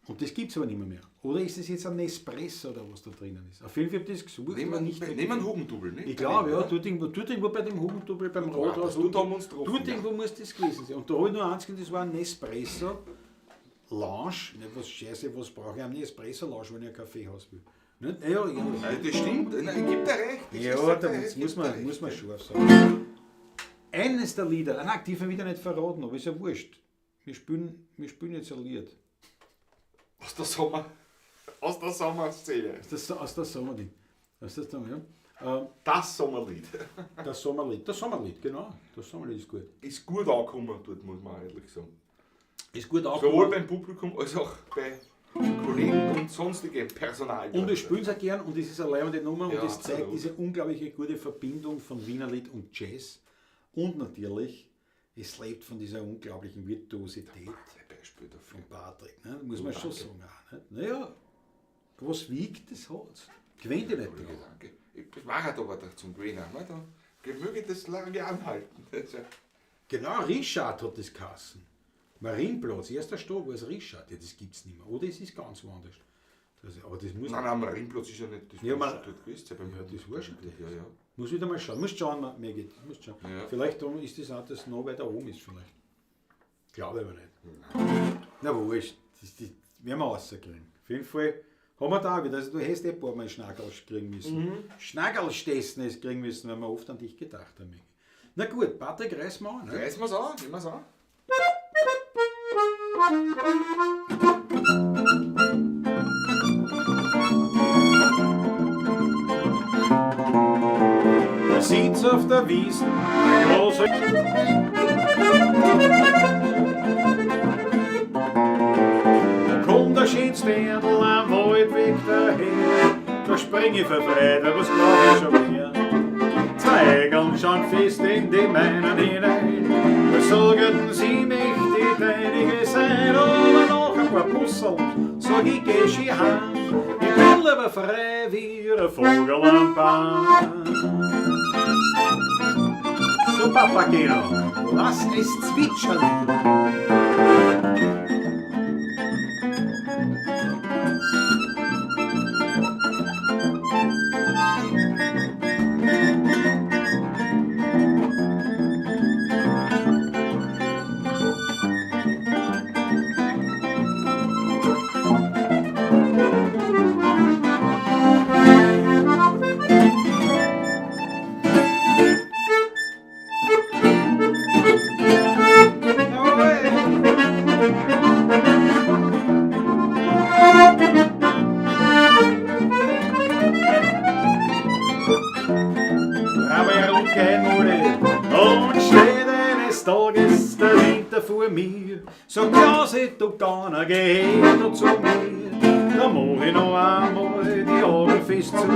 Und das gibt's aber nicht mehr. Oder ist es jetzt ein Nespresso oder was da drinnen ist? Auf jeden Fall habe ich das gesucht. Nehmen aber nicht mehr wir einen Hugendubel, nicht? Ich glaube, ja, dort irgendwo bei dem Hugendubel, beim Rathaus. Dort haben wir uns getroffen, Dort ja. irgendwo muss das gewesen sein. Und da habe ich nur eins gesehen, das war ein Nespresso Lounge. Nicht was Scheiße, was brauche ich am Nespresso Lounge, wenn ich ein Kaffeehaus will. Nicht? Ja, ja. Nein, das stimmt. Nein, ich gebe dir recht. Das Ja, ist da recht, muss geb dir man, muss man recht. scharf sagen. Eines der Lieder, nein, die wieder nicht verraten, aber ist ja wurscht. Wir spielen jetzt ein Lied. Aus der Sommer. Aus der Sommerszene. Aus der Sommerding. Aus der Sommer, ja. Das Sommerlied. Das Sommerlied. Das Sommerlied, genau. Das Sommerlied ist gut. Ist gut angekommen dort, muss man ehrlich sagen. Ist gut Sowohl angekommen. beim Publikum als auch bei Kollegen und sonstigem Personal. Und wir spielen es auch gern und es ist eine leibende Nummer Ja, und es zeigt absolut. diese unglaubliche gute Verbindung von Wienerlied und Jazz. Und natürlich, es lebt von dieser unglaublichen Virtuosität Ein Beispiel dafür. von Patrick. Ne? Muss man schon sagen. Auch, nicht? Naja, was wiegt, das hat's. Gewöhnt dich nicht Danke, dran. danke. Ich war halt aber da zum Gewinner. Ne? Da möge das lange anhalten. Das ist ja Genau, Richard hat das geheißen. Marienplatz, erster Stock war es Richard. Ja, das gibt's nicht mehr. Oder es ist ganz woanders. Das, aber das muss, Nein, nein, Marienplatz ist ja nicht. Das Ja, muss man- schon dort gewesen sein. Beim Ja, das war schon Ja, ja. muss wieder mal schauen. Muss schauen, Maggie. Muss schauen. Ja. Vielleicht ist das auch, dass es noch weiter oben ist. Vielleicht. Glaube ich aber nicht. Na wurscht. Das werden wir rauskriegen. Auf jeden Fall haben wir da wieder. Also du hättest eh ein paar Mal Schnackerl kriegen müssen. Mhm. Schnackerlstessen es kriegen müssen, weil wir oft an dich gedacht haben, Maggie. Na gut, Patrick, reiß mal an. Ne? Reißen wir's an, nehmen wir's an. Sitz auf der Wiesn, große. Da kommt der schönste Dirndl am Waldweg daher. Da spring ich vor Freude, was glaub ich schon mehr. Zwei Eigeln schauen fest in die meinen hinein. Da sagen sie, möchte ich deinige sein, aber noch ein paar Pusseln, sag ich, geh schon heim. Ich bin lieber frei wie ein Vogel am Baum. So, Papageno, lass es zwitschern. du gegangen, geh her da zu mir. Da mach ich noch einmal die Augen fest zu.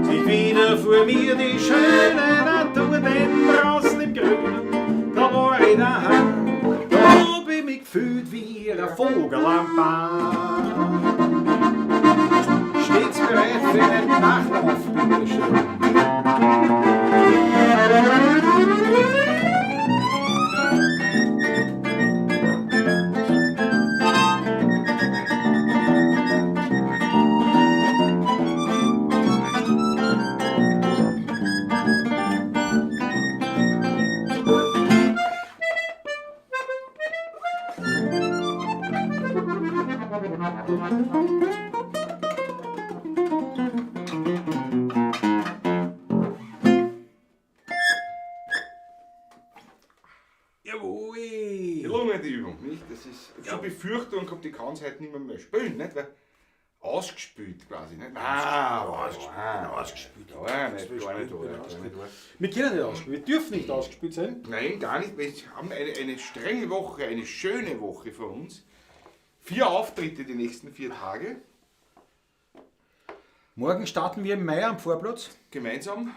Sich wieder vor mir die schöne Natur, denn draußen im Grünen, da war ich daheim. Da hab ich mich gefühlt wie ein Vogel am Baum. Stets bereit für einen Nachtlauf, bitteschön. Jawohl! Gelungen die Übung, nicht? Das ist ich hab schon Befürchtung gehabt, die kann es heute nicht mehr spielen, nicht? Weil ausgespielt quasi, nicht? Ah, Ausgespielt, ausgespielt. Gar nicht, gar nicht, gar nicht. Wir können nicht ausgespielt, wir dürfen nicht ausgespielt sein. Nein, gar nicht. Wir haben eine strenge Woche, eine schöne Woche vor uns. 4 Auftritte die nächsten 4 Tage. Morgen starten wir im Mai am Vorplatz. Gemeinsam.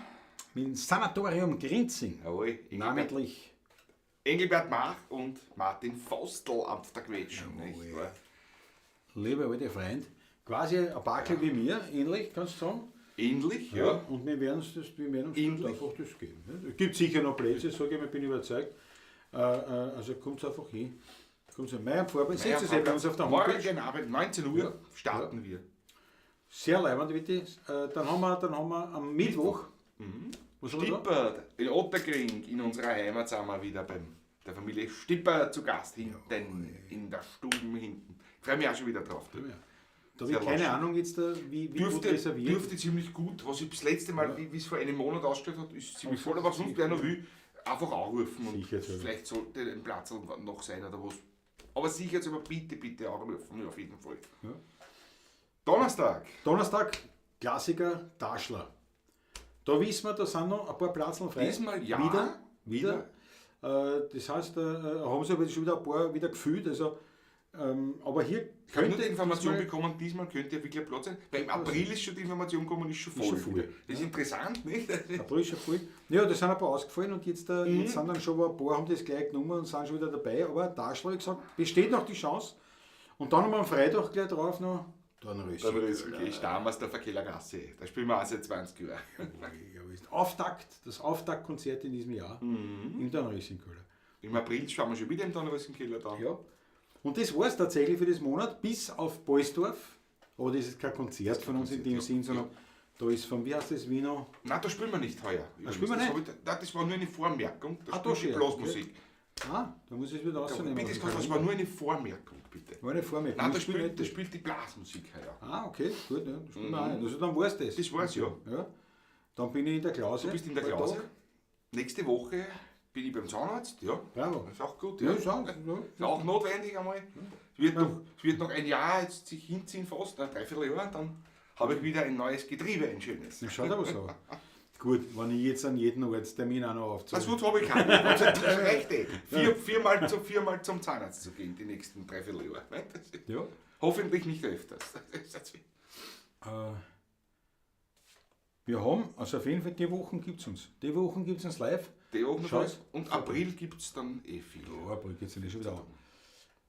Mit dem Sanatorium Grinzing. Jawohl, Engelbert. Namentlich. Engelbert Mach und Martin Vostl auf der Quetschen, nicht wahr? Lieber alter Freund, quasi ein Bakel wie mir, ähnlich, kannst du sagen? Ähnlich, ja. Und wir werden uns das, wir werden uns Ähnlich. einfach das geben. Ne? Es gibt sicher noch Plätze, sage ich mal, bin ich überzeugt. Also kommt einfach hin. Kommt hin. Mai am Vorplatz, seht ihr es eh bei uns auf der Homepage. Morgen Abend, 19 Uhr, starten wir. Sehr leibend, bitte. Dann haben wir am Mittwoch. Was haben wir da? Stippert, in Ottakring, in unserer Heimat sind wir wieder bei der Familie Stipper zu Gast, hinten, in der Stube hinten. Ich freue mich auch schon wieder drauf. Du. Ja. Da habe ich Sehr keine lasch. Ahnung jetzt, wie gut reserviert. Dürfte ziemlich gut, was ich das letzte Mal, wie es vor einem Monat ausgeschaut hat, ist ziemlich voll, aber sonst wer noch will, einfach anrufen und Sicher, sicher. vielleicht sollte ein Platz noch sein oder was. Aber sicher, aber bitte, bitte anrufen, auf jeden Fall. Ja. Donnerstag. Donnerstag, Klassiker, Daschler. Da wissen wir, da sind noch ein paar Platzl frei. Diesmal ja. Wieder. Das heißt, haben sie aber schon wieder ein paar wieder gefühlt. Also, aber hier Ich habe nur die Information diesmal- bekommen, diesmal könnte ja wirklich ein Platz sein. Weil im April ist schon die Information gekommen, ist schon voll. Ist schon voll. Das ist interessant, nicht? April ist schon voll. Ja, da sind ein paar ausgefallen und jetzt, jetzt sind dann schon ein paar, haben das gleich genommen und sind schon wieder dabei. Aber Daschler hat gesagt, besteht noch die Chance. Und dann haben wir am Freitag gleich drauf noch Dornröschen. Dornröschen, okay, Stamm aus der Verkellergasse. Da spielen wir auch seit 20 Jahren. Ja, ist Auftakt, das Auftaktkonzert in diesem Jahr im Dornröschenkeller. Im April schauen wir schon wieder im Dornröschenkeller da. Ja. Und das war es tatsächlich für das Monat, bis auf Boisdorf. Aber das ist kein Konzert von uns in dem Sinn, sondern da ist von, wie heißt das, Wiener? Nein, da spielen wir nicht heuer. Da spielen wir Das nicht? hab ich, nein, das war nur eine Vormerkung. Da Ah, da spielt die schon, Blasmusik. Ah, da muss ich es wieder rausnehmen. Bitte, das war nur eine Vormerkung, bitte. War eine Vormerkung. Nein, Wir spielen nicht. da spielt die Blasmusik heuer. Ah, okay, gut, ja, da spielen wir auch nicht. Also dann war's das. Das war's, ja. Ja. Dann bin ich in der Klause. Du bist in der Bald Klause. Tag. Nächste Woche bin ich beim Zahnarzt, ja. Bravo. Ist auch gut, Ja, ja. ist auch, ja. Ist auch notwendig einmal. Es wird noch ein Jahr jetzt sich hinziehen fast, ein Dreivierteljahr, dann habe ich wieder ein neues Getriebe, ein schönes. Das schaut aber so. Gut, wenn ich jetzt an jeden Arzttermin auch noch aufzahle. Das habe ich keinen. Das reicht eh. Viermal zum Zahnarzt zu gehen, die nächsten Dreivierteljahr. Ne? Das ist Ja. Hoffentlich nicht öfters. Das ist jetzt Wir haben, also auf jeden Fall, die Wochen gibt es uns. Die Wochen gibt es uns live. Die Wochen Schaut's. Und April gibt es dann eh viel. Ja, April geht es ja schon wieder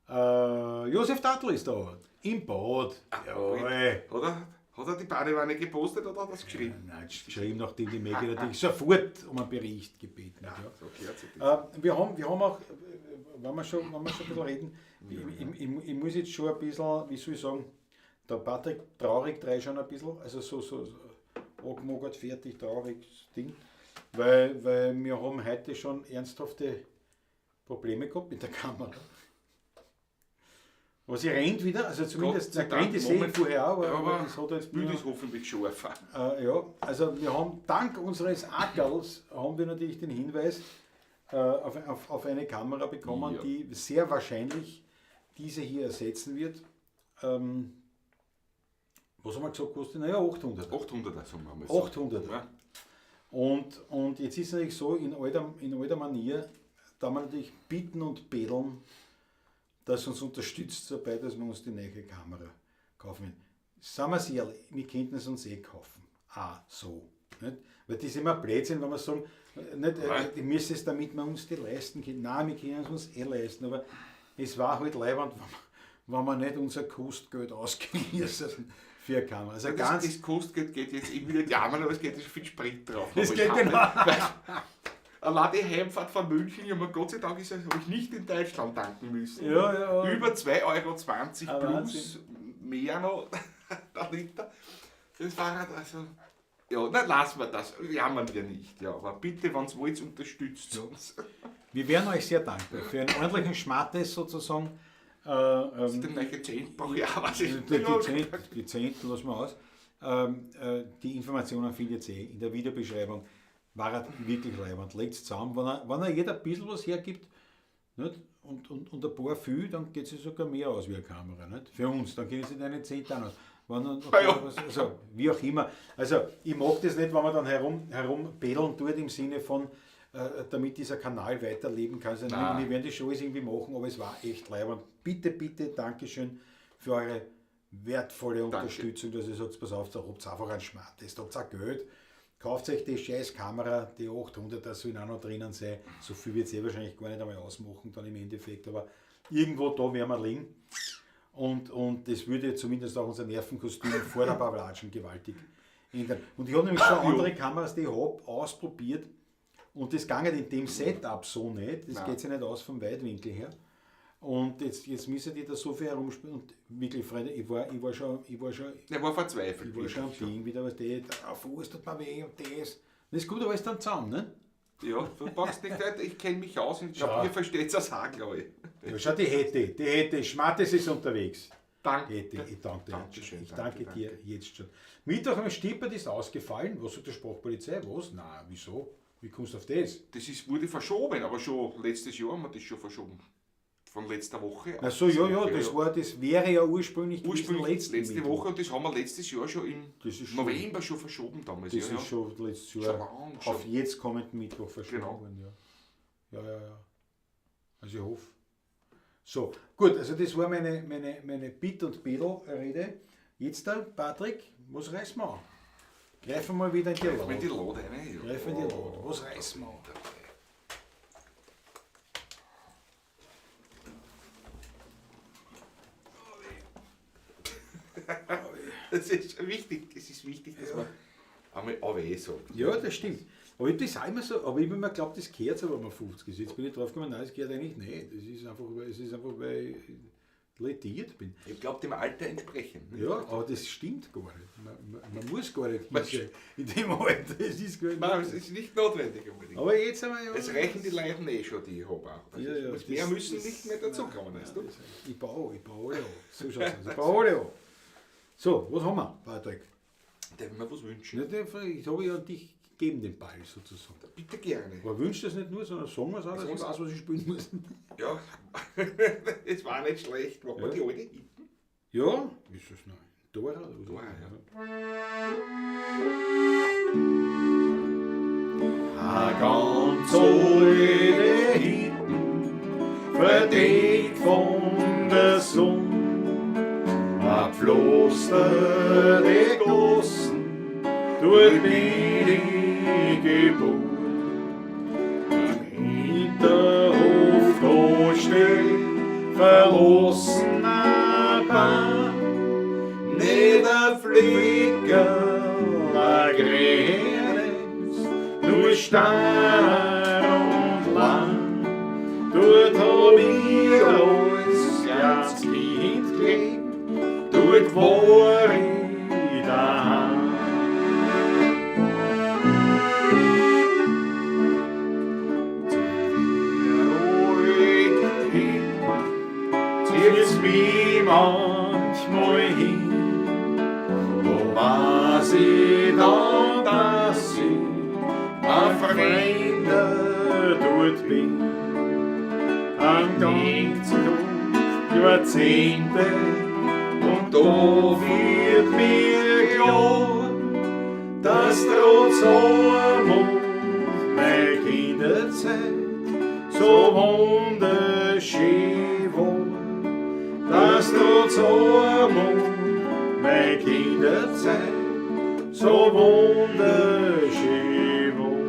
an. Josef Tatl ist da. Im Bad. Jawohl. Hat er die Badewanne gepostet oder hat er das geschrieben? Nein, geschrieben, nachdem die Maggie natürlich sofort um einen Bericht gebeten hat. Ja. So gehört sich das. Wir haben auch, wenn wir schon ein bisschen reden, ich muss jetzt schon ein bisschen, wie soll ich sagen, der Patrick traurig drei schon ein bisschen, also so angemogert, fertig, traurig Ding, weil wir haben heute schon ernsthafte Probleme gehabt mit der Kamera. Aber sie rennt wieder, also zumindest, Gott sei na, rennt Dank, die sehe ich vorher auch, aber, Ja, aber das hat jetzt Bild nur- ist hoffentlich scharf. Ja, also wir haben dank unseres Ackerls haben wir natürlich den Hinweis auf eine Kamera bekommen, Ja. die sehr wahrscheinlich diese hier ersetzen wird. Was haben wir gesagt, kostet? Naja, 800. 800er, sagen wir mal so. 800. Ja. Und jetzt ist es natürlich so, in alter Manier, da man natürlich bitten und betteln, dass uns unterstützt dabei, dass wir uns die neue Kamera kaufen. Sagen wir es ehrlich, wir könnten es uns eh kaufen. Ah, so. Nicht? Weil das ist immer Blödsinn, wenn wir sagen, nicht, wir müssen es, damit wir uns die leisten können. Nein, wir können es uns eh leisten, aber es war halt leibend, wenn wir nicht unser Kostgeld ausgeben müssen für eine Kamera. Also das, das Kostgeld geht jetzt eben wieder jammern, aber es geht schon viel Sprit drauf. Das geht genau. Allein die Heimfahrt von München, ja, Gott sei Dank habe ich nicht in Deutschland tanken müssen. Ja, ja. Über 2,20 € plus mehr noch der Liter. Das war halt also. Ja, dann lassen wir das. Jammern wir nicht. Ja, aber bitte, wenn ihr wollt, unterstützt uns. Wir wären euch sehr dankbar für einen ordentlichen Schmattes sozusagen. Den neuen Zehnt brauche ich auch. Was ich die Zehnt lassen wir aus. Die Informationen findet ihr eh in der Videobeschreibung. War er wirklich leibend. Legt es zusammen. Wenn er jeder ein bisschen was hergibt, nicht? Und ein paar viel, dann geht es sogar mehr aus wie eine Kamera. Nicht? Für uns, dann gehen sie deine 10 aus. Also, wie auch immer. Also, ich mag das nicht, wenn man dann herumbedeln tut im Sinne von, damit dieser Kanal weiterleben kann. Also, wir werden das schon alles irgendwie machen, aber es war echt leibend. Bitte, bitte, Dankeschön für eure wertvolle Unterstützung, dass ihr sagt, pass auf, da habt ihr einfach einen Schmattes, da habt ihr auch Geld. Kauft euch die scheiß Kamera, die 800, da sollen auch noch drinnen sein. So viel wird es eh wahrscheinlich gar nicht einmal ausmachen dann im Endeffekt, aber irgendwo da werden wir liegen. Und das würde zumindest auch unser Nervenkostüm vor der Pavlatschen gewaltig ändern. Und ich habe nämlich schon andere Kameras, die ich habe, ausprobiert und das ging in dem Setup so nicht. Das geht sich nicht aus vom Weitwinkel her. Und jetzt müssen die da so viel herumspielen. Und wirklich, Freunde, ich war schon. Der war verzweifelt. Ich war schon am Ding wieder, was der Fuß tut mir weh und das. Das kommt aber alles dann zusammen, ne? Ja, du brauchst nicht, ich kenne mich aus und ich glaube, ihr versteht es auch, glaube ich. Ja, schau, die hätte, Schmattes ist unterwegs. Danke. Hätte, ich danke dir. Dankeschön, ich danke dir jetzt schon. Mittag am Stippert ist ausgefallen. Was sagt die Sprachpolizei? Was? Nein, wieso? Wie kommst du auf das? Das wurde verschoben, aber schon letztes Jahr haben wir das schon verschoben. Von letzter Woche. Ach so, ja, ja, das wäre ja ursprünglich letzte Woche und das haben wir letztes Jahr schon im November schon verschoben damals. Das ist schon letztes Jahr schon auf jetzt kommenden Mittwoch verschoben worden. Ja. Ja. Also ich hoffe. So, gut, also das war meine Bitt- und Bedel-Rede. Jetzt da, Patrick, was reißen wir an? Greifen wir mal wieder in die Lade. Greifen wir in die Lade rein. Greifen wir in die Lade. Was reißen wir an? Das ist wichtig, dass man einmal AW sagt. Ja, das stimmt. Aber ich das auch immer so, aber ich habe immer geglaubt, das gehört so, wenn man 50 ist. Jetzt bin ich drauf gekommen, nein, das gehört eigentlich nicht. Das ist einfach, weil ich lediert bin. Ich glaube, dem Alter entsprechend. Ne? Ja, aber das stimmt gar nicht. Man muss gar nicht hin in dem Alter. Es ist gar nicht. Nein, es ist nicht notwendig unbedingt. Aber jetzt haben wir ja. Es reichen die Leute eh schon, die ich habe auch. Also ja, mehr müssen nicht mehr dazukommen, weißt du? Ich baue alle an. So schaut es aus. Ich baue alle an. So, was haben wir, Patrick? Darf ich mir was wünschen? Ich habe ja dich gegeben, den Ball sozusagen. Bitte gerne. Aber wünsch das nicht nur, sondern sagen wir es auch, dass ich weiß, was ich spielen muss. Ja, es war nicht schlecht. Machen wir die alte hinten? Ja, ist das noch? Dora? Dora, ja. A ganz alte Hitten, verdeckt von der Sonne, a pflasterte Gassen, dort bin ich geboren. Im Hinterhof da steht verlassener Bahn, nicht ein Flickerl, ein Gränes, nur Stein und Land. Dort hab ich als kleines Kind gelebt, dort war ich daheim. Zieht's mich manchmal hin, wo weiß ich dann, dass ich ein Fremder dort bin. Am ganzen Tag Jahrzehnte, und da wird mir klar, dass trotz Armut meine Kinderzeit so wunderschön war. Dass trotz Armut meine Kinderzeit so wunderschön war.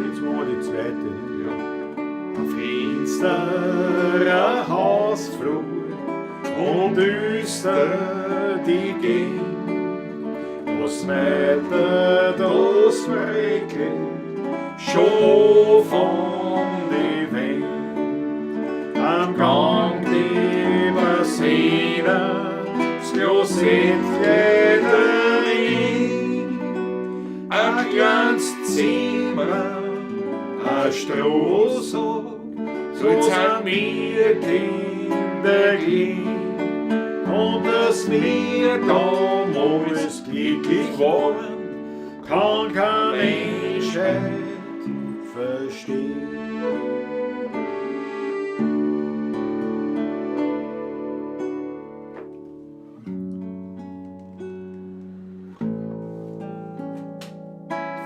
Jetzt machen wir die zweite. Ne? Ja. Ein finsterer Hausflur und düster die Gegend, was weiter das regelt, schon von die Welt. Am Gang die Bassine, das Klosett drin, ein kleines Zimmer, ein Strohsack, so sind wir Kinder gleich. Und dass wir damals glücklich waren, kann kein Mensch heut verstehen.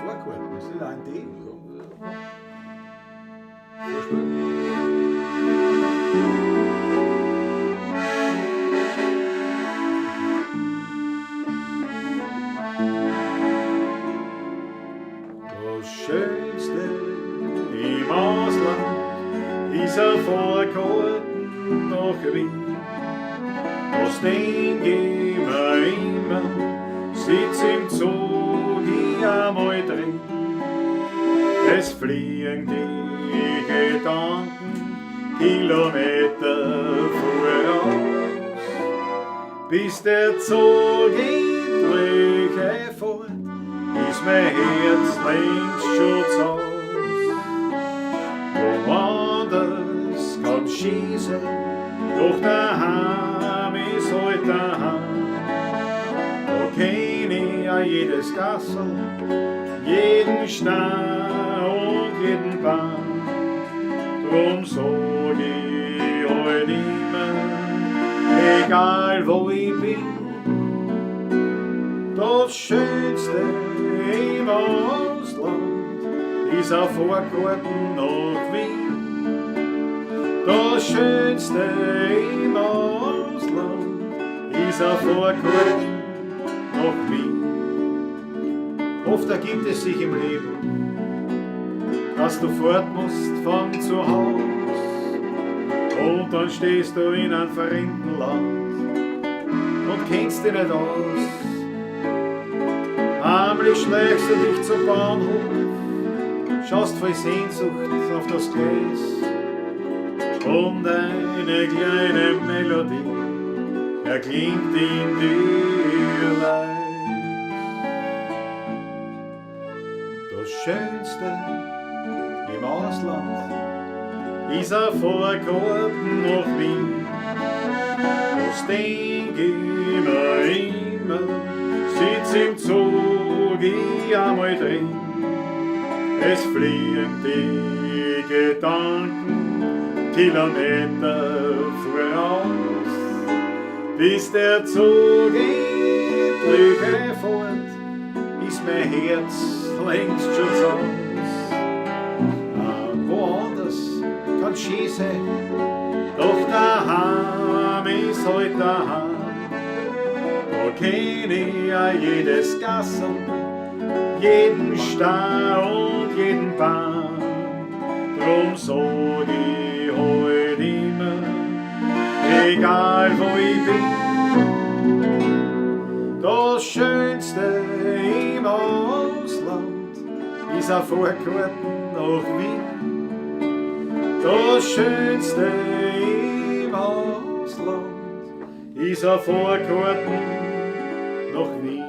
Vorkarten, ist das ein D? Vorspiel. Das Schönste im Ausland ist ein Vorgarten nach Wien. Das denk ich mir immer, sitz im Zug ich einmal drin. Es fliegen die Gedanken Kilometer voraus, bis der Zug endlich fährt, ist mein Herz längst schon zu Haus. Woanders kann schießen, doch daheim ist halt daheim. Da kenn ich ja jedes Gassel, jeden Stein und jeden Baum. Drum sag ich halt immer, egal wo ich bin, das Schönste im Ausland ist ein Vorgarten nach Wien. Das Schönste im Ausland ist ein Vorgarten nach Wien. Oft ergibt es sich im Leben, dass du fort musst von zu Haus, und dann stehst du in einem fremden Land und kennst dich nicht aus. Heimlich schleichst du dich zum Bahnhof, schaust voll Sehnsucht auf das Gleis, und eine kleine Melodie erklingt in dir leis. Das Schönste im Ausland ist ein Vorgarten nach Wien. Das denk ich mir immer, sitz im Zug ich einmal drin. Es fliegen die Gedanken Kilometer voraus, bis der Zug endlich fährt, ist mein Herz längst schon zu Haus. Woanders kann schön sein, doch daheim ist halt daheim. Da kenn ich ja jedes Gassel, jeden Stein und jeden Baum. Drum sag ich halt immer, egal wo ich bin, das Schönste im Ausland ist ein Vorgarten nach Wien. Das Schönste im Ausland ist ein Vorgarten nach Wien.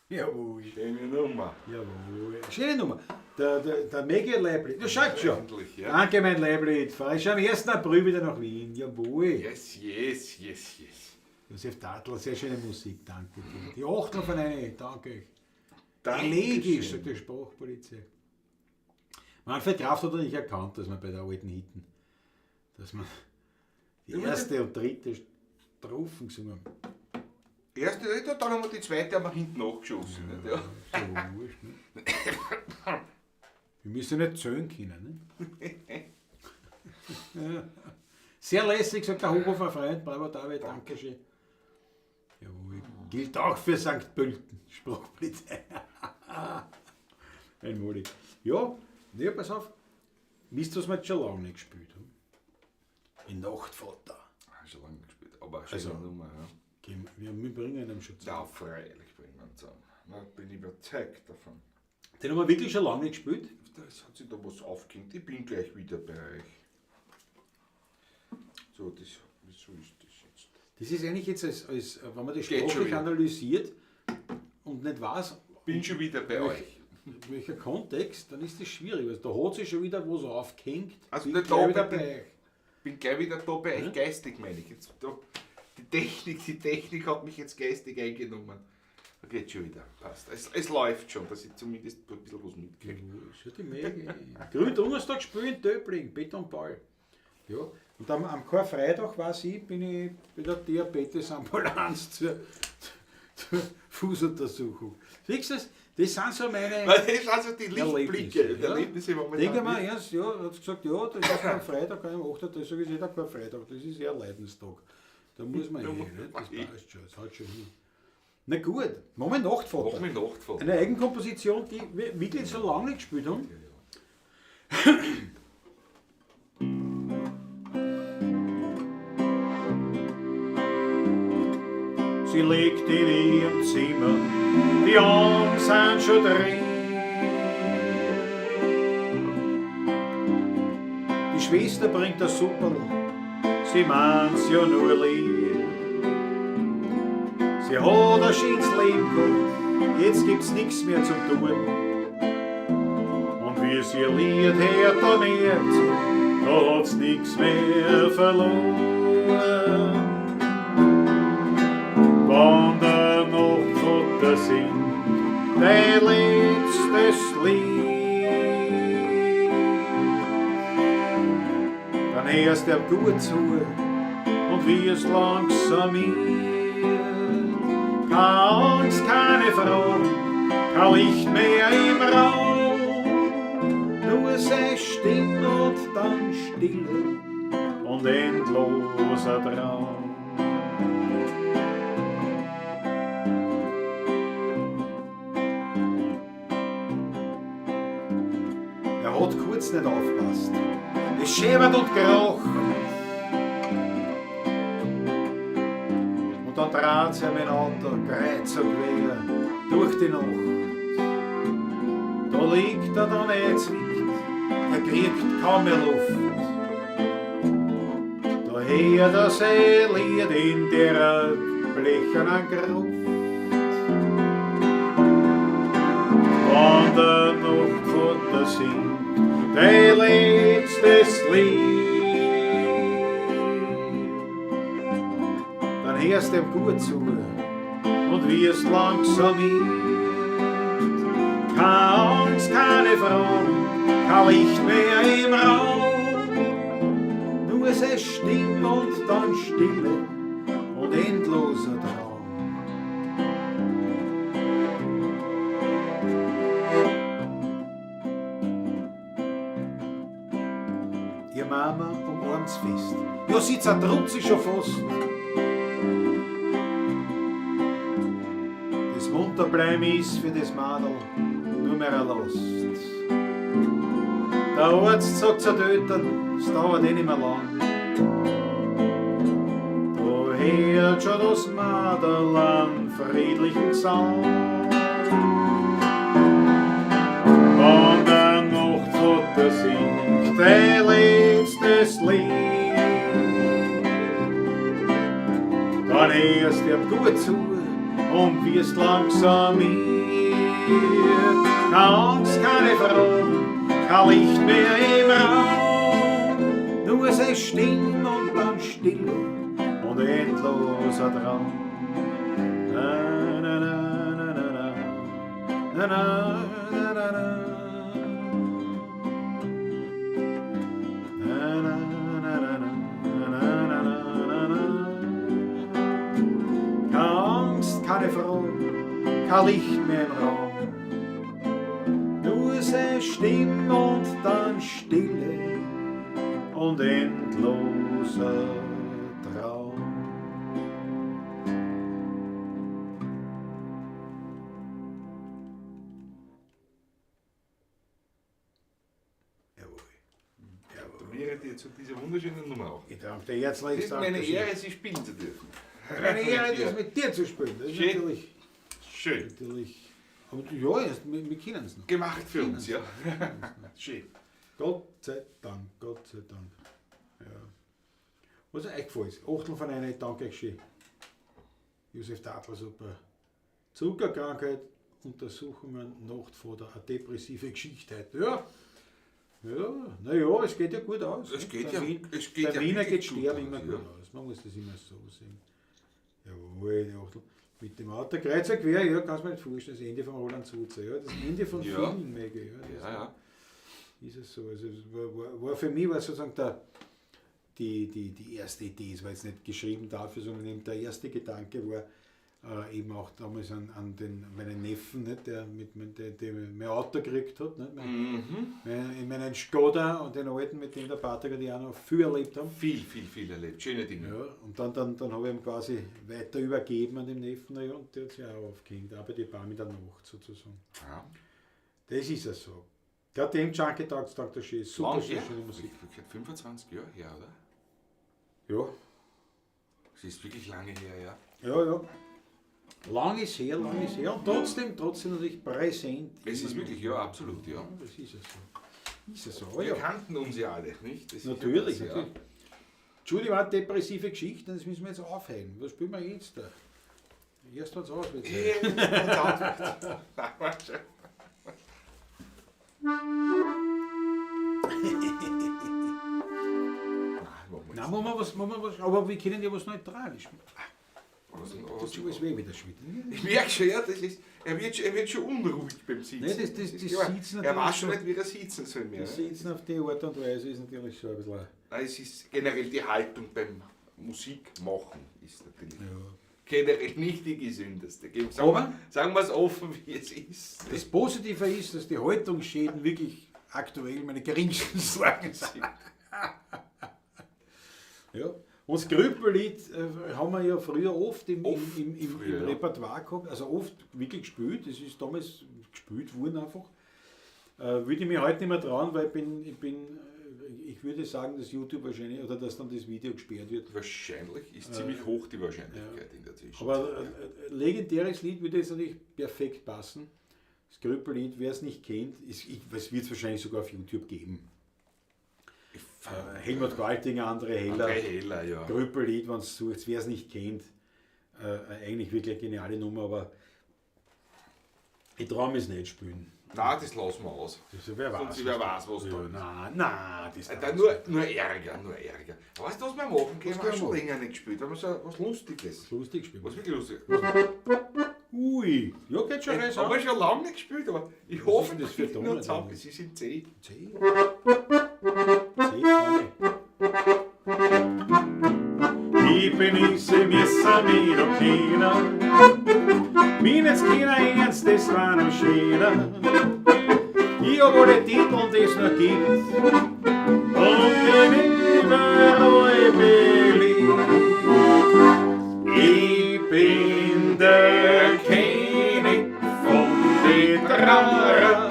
Jawohl. Schöne Nummer. Jawohl. Schöne Nummer. Der Megi Leibli. Du schaust schon. Endlich, ja. Danke, mein Leibli. Fahr ich schon am 1. April wieder nach Wien. Jawohl. Yes, yes, yes, yes. Josef Tatl, sehr schöne Musik, danke dir. Die Achtel von einer, danke euch. Dankeschön. Elegisch, sagt die Sprachpolizei. Manfred Kraft hat er nicht erkannt, dass man bei der alten Hitten Dass wir die erste und dritte Strophen gesungen haben. Erste, dritte, dann haben wir die zweite haben wir hinten nachgeschossen. Nicht? Ja. So wurscht, ne? Wir müssen nicht zählen können. Ne? Sehr lässig, sagt der Hohofer Freund. Bravo David, danke schön. Jawohl. Gilt auch für St. Pölten, Sprachpolizei. Einmalig. Ja, ja, pass auf. Wisst ihr, was wir jetzt schon lange nicht gespielt haben? In Nachtvater. Ah, schon lange gespielt, aber schöne Also. Nummer. Ja. Wir bringen ihn schon zusammen. Ja, freilich bringen wir ihn zusammen. Na, bin ich überzeugt davon. Den haben wir wirklich schon lange nicht gespielt. Das hat sich da was aufgehängt. Ich bin gleich wieder bei euch. So, das, wieso ist das jetzt? Das ist eigentlich jetzt, als wenn man das Geht schon sprachlich wieder. analysiert und nicht weiß, Bin schon wieder bei euch. welcher Kontext, dann ist das schwierig. Also da hat sich schon wieder was aufgehängt. Also bin nicht gleich da wieder bei- bei euch. Bin gleich wieder da bei euch geistig, meine ich. Jetzt, da, die Technik hat mich jetzt geistig eingenommen. Da geht schon wieder. Passt. Es läuft schon, dass ich zumindest ein bisschen was mitkriege. Ja, die Mega. Gründonnerstag spielen in Döbling, Peter und Paul. Ja. Und am Karfreitag, weiß ich, bin ich bei der Diabetesambulanz zur Fußuntersuchung. Siehst du das? Das sind so meine. Weil das sind also die Lichtblicke, Erlebnisse, die ja. Erlebnisse momentan. Denke mal, erst, ja, hat gesagt, ja, das ist am Freitag, am 8. Das sage ich, ist eh der Karfreitag, das ist eher Leidenstag. Da muss man Da hin, muss ne? man Das hin. passt schon, das haut schon hin. Na gut, machen wir Nachtvater. Mach mich Nachtvater. Eine Eigenkomposition, die wir wirklich so lange nicht gespielt haben. Sie liegt in ihrem Zimmer, die Augen sind schon drin. Die Schwester bringt das Supperl, sie meint's ja nur lieb. Sie hat ein schönes Leben gehabt, jetzt gibt's nix mehr zum tun. Und wie sie ihr Lied hört, da merkt sie, da hat's nix mehr verloren. Wann der Nachtvater singt, dein letztes Lied, dann hörst du ihm gut zu und wirst langsam müd. Keine Angst, keine Fragen, kein Licht mehr im Raum, nur seine Stimme und dann Stille und endloser Traum. Er hat kurz nicht aufgepasst. Es schäbert und kraucht. Und dann dreht sie mit dem Auto kreuz und quer durch die Nacht. Da liegt er dann eingezwickt, er kriegt kaum mehr Luft. Da hört er sein Lied in der blechernen Gruft. Wann der Nachtvater singt, dein letztes Lied, dann hörst du ihm gut zu und wirst langsam müd. Keine Angst, keine Fragen, kein Licht mehr im Raum, nur seine Stimme und dann Stille und endloser Traum. Ihr Mama umarmt's fest. Ja, sie zerdrückt sich schon fast. Das Munterbleiben ist für das Madel nur mehr eine Last. Der Arzt sagt zu den Eltern, es dauert eh nicht mehr lang. Da hört schon das Madel einen friedlichen Gesang. Wann der Nachtvater singt, dein letztes Lied, dann hörst du ihm gut zu und wirst langsam müd. Keine Angst, keine Fragen, kein Licht mehr im Raum, nur seine Stimme und dann Stille und endloser Traum. Na, na, na, na, na, na, na, na, na, na. Na, na, na, na, na. keine Frage, kein Licht mehr im Raum. Nur seine Stimme und dann Stille und endloser Traum. Jawohl. Gratuliere dir zu dieser wunderschönen Nummer auch. Ich danke dir herzlich. Es ist meine Ehre, sie spielen zu dürfen. Meine Ehre, das mit dir zu spielen. Das ist Schön. natürlich. Schön. Natürlich. Aber ja, erst, wir kennen es noch. Gemacht für uns, ja. Schön. Gott sei Dank, Gott sei Dank. Ja. Was euch gefallen ist. Achtel von einer, danke euch schön. Josef Tadler, super. Zuckerkrankheit, Untersuchungen, Nachtvater, eine depressive Geschichte heute. Ja. Ja, naja, es geht ja gut aus. Es ne? geht Beim ja- Wien, es geht beim ja Wiener wirklich geht gut Sterben aus, immer ja. gut aus. Man muss das immer so sehen. Jawohl, die Achtel. Mit dem Auto kreuz und quer, ja, kannst du mir nicht vorstellen, das Ende von Roland Sulzer, ja, das Ende von Ja. vielen, Mege, ja, das Ja, ja. ist es so. Also es war für mich war sozusagen die erste Idee, es war jetzt nicht geschrieben dafür, sondern eben der erste Gedanke war eben auch damals an meinen Neffen, nicht, der, mit, mit, der, der mein Auto gekriegt hat, nicht, in meinen Skoda und den alten, mit dem der Patrick und ich auch noch viel erlebt haben. Viel, viel, viel erlebt. Schöne Dinge. Ja, und dann habe ich ihm quasi weiter übergeben an den Neffen, na ja, und der hat sich auch aufgehängt, auch bei den Barm in der Nacht sozusagen. Ja. Das ist ja so. KTM Junkie taugt, taugt das schön. Super Lang her. schöne Musik. Wirklich 25 Jahre her, oder? Ja. Es ist wirklich lange her, ja. Ja, ja. Lang ist her, lang ist her. Und trotzdem natürlich präsent. Es ist wirklich, ja, absolut, ja. Ja, das ist ja so. Ist ja so, Wir ja. kannten uns ja alle, nicht? Das ist ja Natürlich, das, ja. natürlich. Entschuldigung, war depressive Geschichten, das müssen wir jetzt aufhören. Was spielen wir jetzt da? Erst wenn's aus wird. Nein, machen wir was, machen wir was, aber wir können ja was Neutrales spielen. Das tut alles weh mit der Schmidt. Ich merke schon, ja, das ist, er wird schon unruhig beim Sitzen. Nein, das ist klar. Sitzen Er weiß natürlich schon nicht, wie er sitzen soll mehr. Das Sitzen auf die Art und Weise ist natürlich schon ein bisschen... Nein, es ist generell die Haltung beim Musikmachen ist natürlich Ja. generell nicht die gesündeste. Sagen wir es offen, wie es ist. Das Positive ist, dass die Haltungsschäden wirklich aktuell meine geringsten Sorgen sind. Ja. Und das Grüppellied haben wir ja früher oft im Repertoire gehabt, also oft wirklich gespielt, das ist damals gespielt worden einfach. Würde ich mich heute nicht mehr trauen, weil ich würde sagen, dass YouTube wahrscheinlich, oder dass dann das Video gesperrt wird. Wahrscheinlich, ist ziemlich hoch die Wahrscheinlichkeit in der Zwischenzeit. Aber legendäres Lied würde jetzt natürlich perfekt passen. Das Grüppellied, wer es nicht kennt, es wird es wahrscheinlich sogar auf YouTube geben. Helmut Qualtinger, André Heller. André Heller, ja. Grüppellied, wenn es sucht, wer es nicht kennt. Eigentlich wirklich eine geniale Nummer, aber ich traue mich es nicht spielen. Nein, das lassen wir aus. Das, wer weiß, Sonst, wer weiß, was ja, da ist. Nein, das da nur Ärger, nur Ärger. Aber weißt du, was wir machen können? Wir haben schon länger nicht gespielt. Wir haben so was Lustiges. Was Lustiges spielen. Was wirklich Lustiges. Ui, ja, geht schon rein. Haben wir schon lange nicht gespielt, aber ich was hoffe, das für nur zusammen. Es ist in C. C? C, kann ich. Ich bin ich, sie müssen mich noch kennen. Min jetzt keiner ernst, das war noch schöner. Ich hab alle Titel, die es noch gibt. Und bin überall beliebt. Ich bin der König von den Trauer.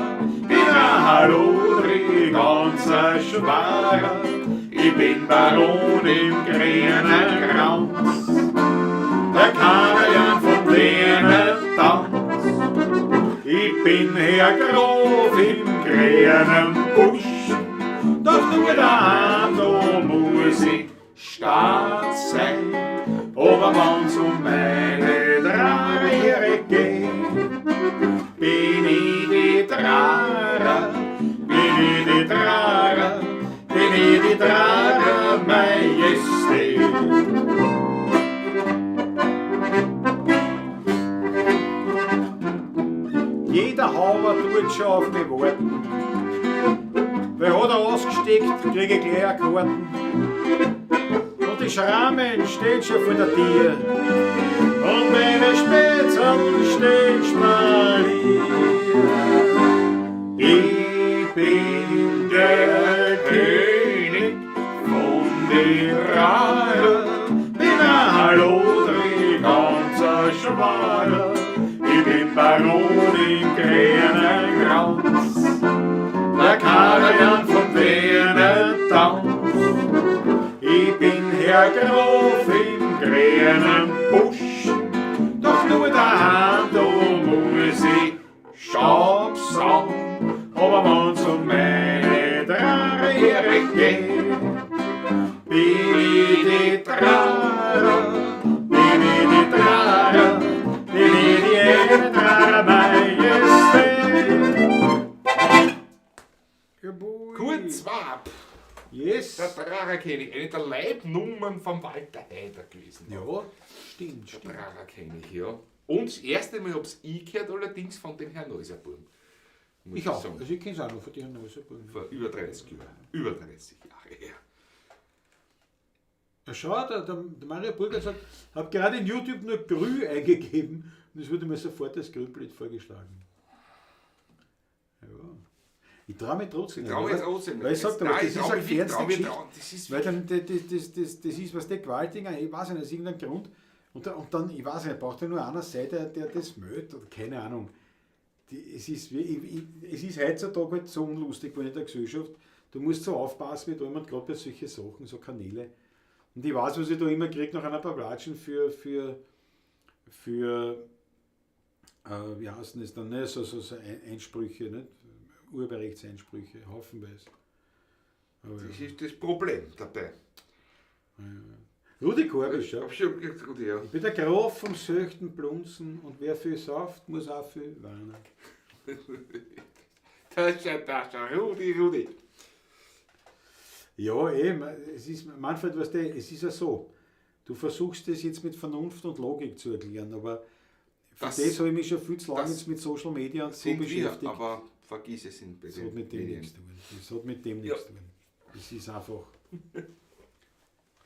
Bin ein Hallodri, ganz ein Schwarer. Ich bin Baron im grünen Kranz. Der Kaviar von denen Tanz. Ich bin Herr Graf im grünen Busch. Doch nur daheim, da muss ich stark sein. Aber wenn's um meine Dreijährige geht, bin ich die Trara, bin ich die Trara, bin ich die Trara Majestät. Jeder Hauer tut schon auf mich warten. Weil hat er ausgesteckt, krieg ich gleich eine Karten. Und die Schrammen stehen schon vor der Tür und meine Spätzle stehen spalier. Ich bin der König von den Draren, bin ein Hallodri, ganz ein Schwarer. Ich bin Baron im grünen Kranz, der Karajan vom Wiener Tanz. Ich bin Herr Graf im grünen Busch, doch nur daheim, da muss ich Staub saugen. Aber wenn's um meine Drare geht, bin ich die Trara, bin ich die Trara, bin ich die Trara Majestät. Jawohl. Kurz war Yes. der Drarerkönig, eine der Leibnummern vom Walter Haider gewesen. Ja, stimmt, Der stimmt. Drarerkönig, ja. Und das erste Mal hab's ich gehört, allerdings von dem Herrn Neuserburm. Muss Ich auch. sagen. Also ich kenne es auch noch von den Neuserburm. Vor über 30 Jahren. Über 30 Jahre her. Ja, schau, der Mario Burger sagt, habe gerade in YouTube nur Grü eingegeben und es wurde mir sofort das Grünbild vorgeschlagen. Ja. Ich traue mich trotzdem Ich traue mich nicht, trotzdem Weil ich sag dir was, Nein, das ich ist trau eine mich nicht, trau mich, Geschichte. das ist Weil dann, das ist, was der Gewaltinger, ich weiß nicht, aus irgendeinem Grund. Und dann, ich weiß nicht, braucht ja nur einer sein, der das meldet oder keine Ahnung. Es ist heutzutage halt so unlustig geworden in der Gesellschaft. Du musst so aufpassen mit allem und gerade bei solchen Sachen, so Kanäle. Und ich weiß, was ich da immer kriege nach einer paar Platschen für wie heißt denn das dann, ne? So Einsprüche, nicht? Urheberrechtseinsprüche, haufenweise. Aber Das ja. ist das Problem dabei. Ja. Rudi Korbisch, ja. Hab schon gesagt, Rudi, ja. Ich bin der Graf vom Söchten Blunzen und wer viel sauft, muss auch viel weinen. Das ist ja, Rudi, Rudi. Ja, eben, es ist, Manfred, weißt du, es ist ja so, du versuchst das jetzt mit Vernunft und Logik zu erklären, aber für das habe ich mich schon viel zu lange jetzt mit Social Media und so beschäftigt. Wir, aber vergiss es in Das hat mit dem nichts zu tun. Das hat mit dem nichts zu tun. Das ist einfach.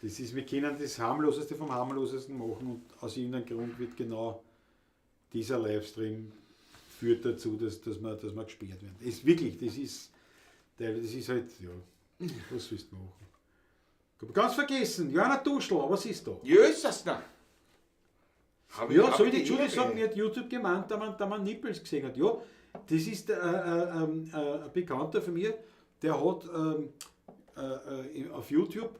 Das ist, wir können das Harmloseste vom Harmlosesten machen und aus irgendeinem Grund wird genau dieser Livestream führt dazu, dass wir gesperrt werden. Ist wirklich, das ist halt, ja, was willst du machen? Ganz vergessen, Johanna Duschl, was ist da? Jesus, na! Ja, soll ich die Judy sagen, mir hat YouTube gemeint, da man Nippels gesehen hat. Ja, das ist ein Bekannter von mir, der hat auf YouTube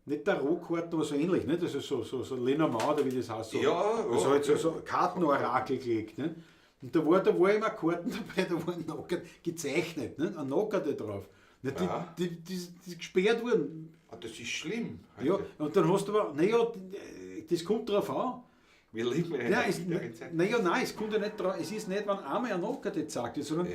nicht Tarotkarten, aber so ähnlich, nicht? Also so Lenormand, oder wie das heißt. So, ja, also halt so Kartenorakel gelegt. Nicht? Und da war immer Karten dabei, da waren Nocker gezeichnet, nicht? Ein Nockerte drauf. Nicht? Die gesperrt wurden. Ah, das ist schlimm. Heute. Ja, und dann hast du aber, naja, das kommt drauf an. Wir leben in einer bitteren Zeit. Naja, nein, es kommt ja nicht drauf, es ist nicht, wenn einmal ein Nockerte gezeigt wird, sondern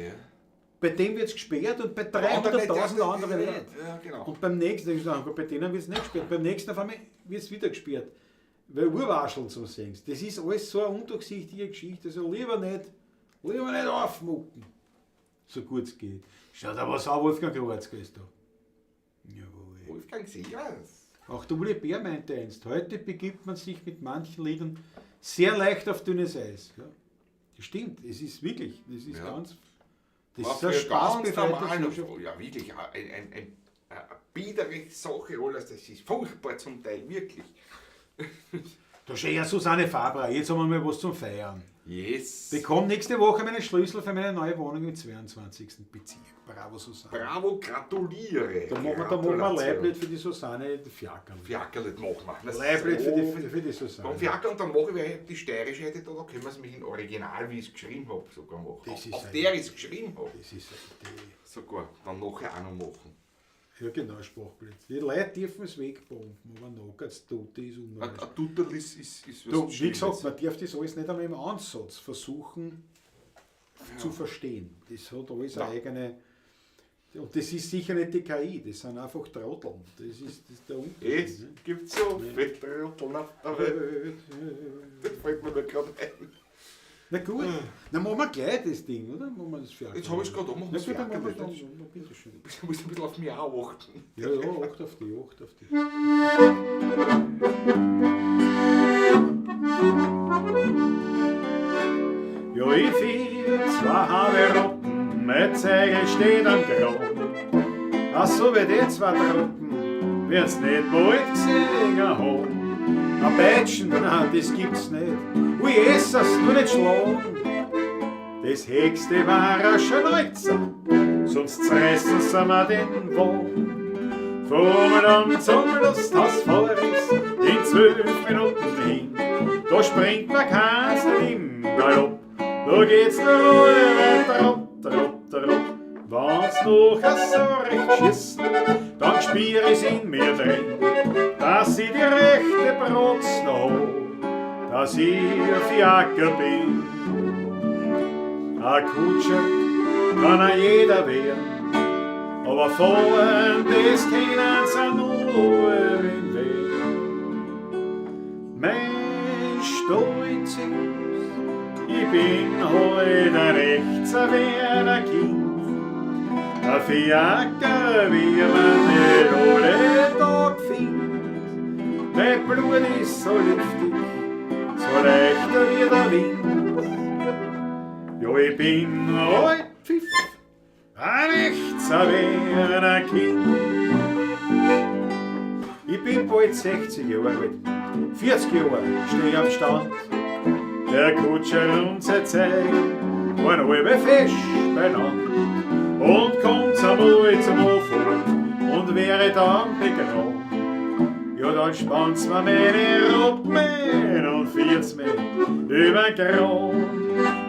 bei dem wird es gesperrt und bei 300.000 anderen nicht. Ja, genau. Und beim nächsten, bei denen wird es nicht gesperrt, beim nächsten auf einmal wird es wieder gesperrt. Weil Urwascheln zum Sehen. Das ist alles so eine undurchsichtige Geschichte. Also lieber nicht aufmucken. So gut es geht. Schau da was an, Wolfgang Kroatzke ist da. Jawohl. Wolfgang Sievers. Auch der Uli Bär meinte einst, heute begibt man sich mit manchen Liedern sehr leicht auf dünnes Eis. Ja. Das stimmt, es ist wirklich, das ist ganz. Das war ist ein spaßbefreiter. Ja, wirklich, eine biedere Sache, alles, das ist furchtbar zum Teil, wirklich. Da steht ja Susanne Fabra, jetzt haben wir mal was zum Feiern. Yes. Bekomme nächste Woche meine Schlüssel für meine neue Wohnung im 22. Bezirk. Bravo, Susanne. Bravo, gratuliere. Da machen wir Leiblet für die Susanne Fiakerl. Fiakerl machen wir. Leiblet für die Susanne. Dann Fiakerl und dann mache ich die steirische hätte da, da können wir es mich in Original, wie ich es geschrieben habe, sogar machen. Das ist Auf der ich es geschrieben habe. Das ist eine Idee. Sogar, dann nachher auch noch machen. Ja genau, Sprachblitz. Die Leute dürfen es wegbomben, aber noch als Tote ist unmöglich. Ein Tutterl ist was Du, wie gesagt, man darf das alles nicht einmal im Ansatz versuchen zu verstehen. Das hat alles eine eigene... Und das ist sicher nicht die KI, das sind einfach Trotteln. Das ist der Unterschied. Es gibt so viele Trotteln auf der Welt. Das fällt mir da gerade ein. Na gut, dann machen wir gleich das Ding, oder? Machen wir das Fiaker. Jetzt habe ich es gerade Na machen. gut, dann machen wir es dann. Bitte schön. Du musst ein bisschen auf mich auch achten. Ja, ja, acht auf die, acht auf die. Ja, ich fiel zwei halbe Rotten, mein Zeigel steht am Grab. Ach so wie die zwei Truppen, werden's nicht bald gesehen haben. Ein Peitschen, nein, das gibt's nicht. Ui, essers, nur nicht schlagen. Das höchste war ein Schneuzer, sonst zerreißen sie mir den Wagen. Vom Land zum Lusthaus fahr ich's in 12 Minuten hin. Da springt mir keins nicht im Galopp, da geht's nur alle Trott, Trott, Trott. Wenn's nachher so recht schießen, dann spür ich's in mir drin, dass ich die rechte Brotz noch hab, dass ich ein Fiaker bin. Ein Kutscher kann auch jeder werden, aber fahren, das können sie nur im Weg. Mein Stolz ist, ich bin heut ein rechtserwerner Kind. Ein Fiaker, wie man nicht alle Tag findet. Mein Blut ist so luftig, so leicht wie der Wind. Ja, ich bin heut Pfiff, ein rechtserwerner Kind. Ich bin bald 60 Jahre alt, 40 Jahre steh ich am Stand. Der Kutscher und sein Zeig waren alle fest beieinander. Und kommt's einmal zum Anfahren und wäre dann begraben, ja, dann spannt's mir meine Roppen und führt's mich übern Graben.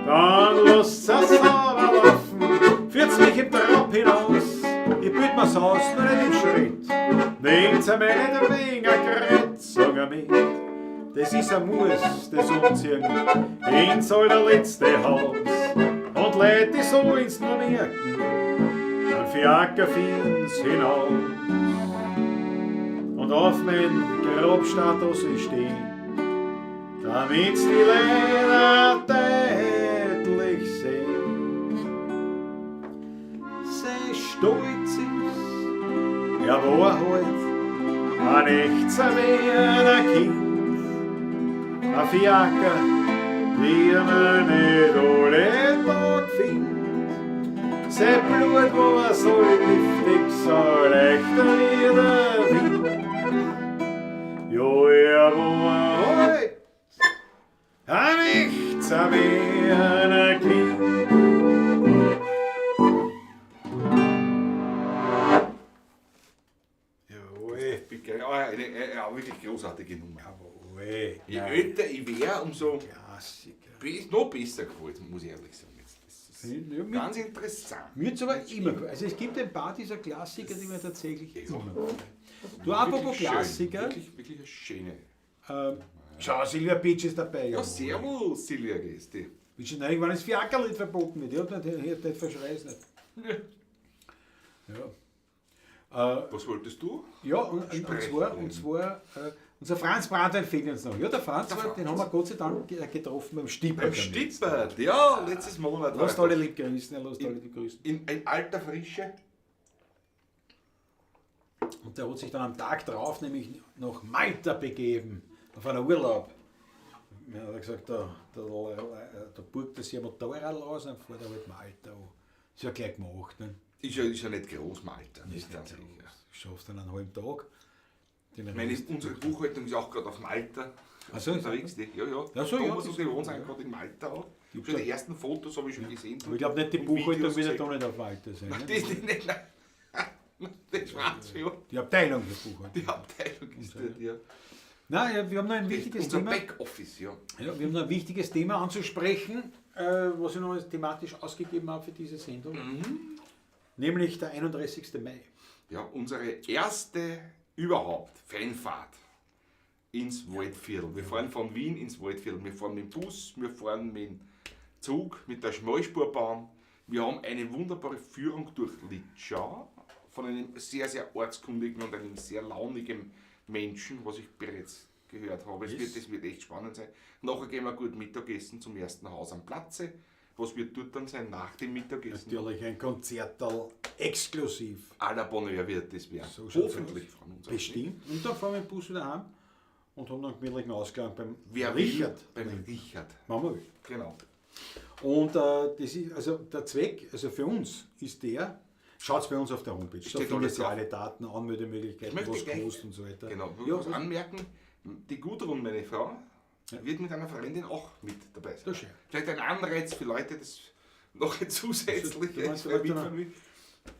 Dann lasst's es sauber laufen, führt's mich im Trab hinaus. Ich bild mir's aus, nur nicht im Schritt. Nehmt's mir nicht wegen a Gerät, sag er mit. Das ist ein Muss, das Umziehen ins allerletzte Haus. Und Leute, die sollen's nur merken, ein Fiaker fieren's hinaus. Und auf mein Grabstein da soll ich stehen, damit's die Leute deutlich sehen. Sei stolz ist, er war halt ein rechtserwerner Kind, ein Fiaker, wie man nicht alle Tag findet. Sein Blut war so liftig, so leicht wie der Wind. Ja, er war halt ein rechtserwerner Kind. Jawohl. Ja, wirklich großartige Nummer. Jawohl. Je älter ich wäre, umso Klassiker. noch besser gefällt, muss ich ehrlich sagen. Das ist Ja, ganz interessant. Mir hat's aber immer gefallen. Also es gibt ein paar dieser Klassiker, die mir tatsächlich immer gefallen. Du, apropos Wirklich schön. Klassiker. Wirklich, wirklich eine schöne. Schau, Silvia Beach ist dabei. Ja, servus, Silvia, grüß dich. Wie schon irgendwann ist Fiakerlied verboten wird. Ich hab nicht, ich verschrei's nicht. Ja. Was wolltest du? Ja, und zwar unser Franz Brandwein fehlt uns noch. Ja, der Franz, Der Franz. den haben wir Gott sei Dank getroffen beim Stippert. Beim Stippert, ja, letztes Monat. Lasst alle lieb grüßen, lasst alle lieb grüßen. In alter Frische. Und der hat sich dann am Tag drauf nämlich nach Malta begeben, auf einen Urlaub. Mir hat er gesagt, da burgt er sich ein Motorrad aus und fährt er halt Malta an. Ist ja gleich gemacht. Ne? Ist ja nicht groß, Malta. Ist nicht ganz groß. sicher. Schaffst dann einen halben Tag. Den Ich meine, Rest- unsere Buchhaltung ist auch gerade auf Malta Ach so, ist unterwegs. Die, ja, ja. Ach so, ja, Thomas das und die Yvonne sind gerade in Malta auch. Schon die ersten Fotos habe ich schon gesehen. Aber ich glaube nicht, die Und Buchhaltung Videos wird ja gesehen. da nicht auf Malta sein. Nein, Ne? das ist nicht, nein. Das ist Franz, ja. Die Abteilung der Buchhaltung. Die Abteilung ist dort, ja. Nein, ja, wir haben noch ein wichtiges Unser Thema. Backoffice, ja. Ja, wir haben noch ein wichtiges Thema anzusprechen, was ich noch thematisch ausgegeben habe für diese Sendung. Mhm. Nämlich der 31. Mai. Ja, unsere erste überhaupt Fanfahrt ins Waldviertel. Wir fahren von Wien ins Waldviertel. Wir fahren mit dem Bus, wir fahren mit dem Zug, mit der Schmalspurbahn. Wir haben eine wunderbare Führung durch Litschau von einem sehr, sehr ortskundigen und einem sehr launigen Menschen, was ich bereits gehört habe. Yes. Das wird echt spannend sein. Nachher gehen wir gut Mittagessen zum ersten Haus am Platze. Was wird dort dann sein nach dem Mittagessen? Natürlich ein Konzerterl exklusiv. À la Bonheur wird das werden. So schaut's Hoffentlich aus. von uns. Bestimmt. Und dann fahren wir im Bus wieder heim und haben dann einen gemütlichen Ausklang beim Wer will, Richard. Beim Richard. Machen wir will. Genau. Und das ist, also der Zweck, also für uns ist der, schaut bei uns auf der Homepage, da Steht findet alles ihr drauf. alle Daten, Ich Anmeldemöglichkeiten, möchte was gleich- kostet und so weiter. Genau. Ja, was anmerken, die Gudrun, meine Frau, wird mit einer Freundin auch mit dabei sein. Das ist schön. Vielleicht ein Anreiz für Leute, das noch ein zusätzliches Also, du meinst, wer du mitfahren will.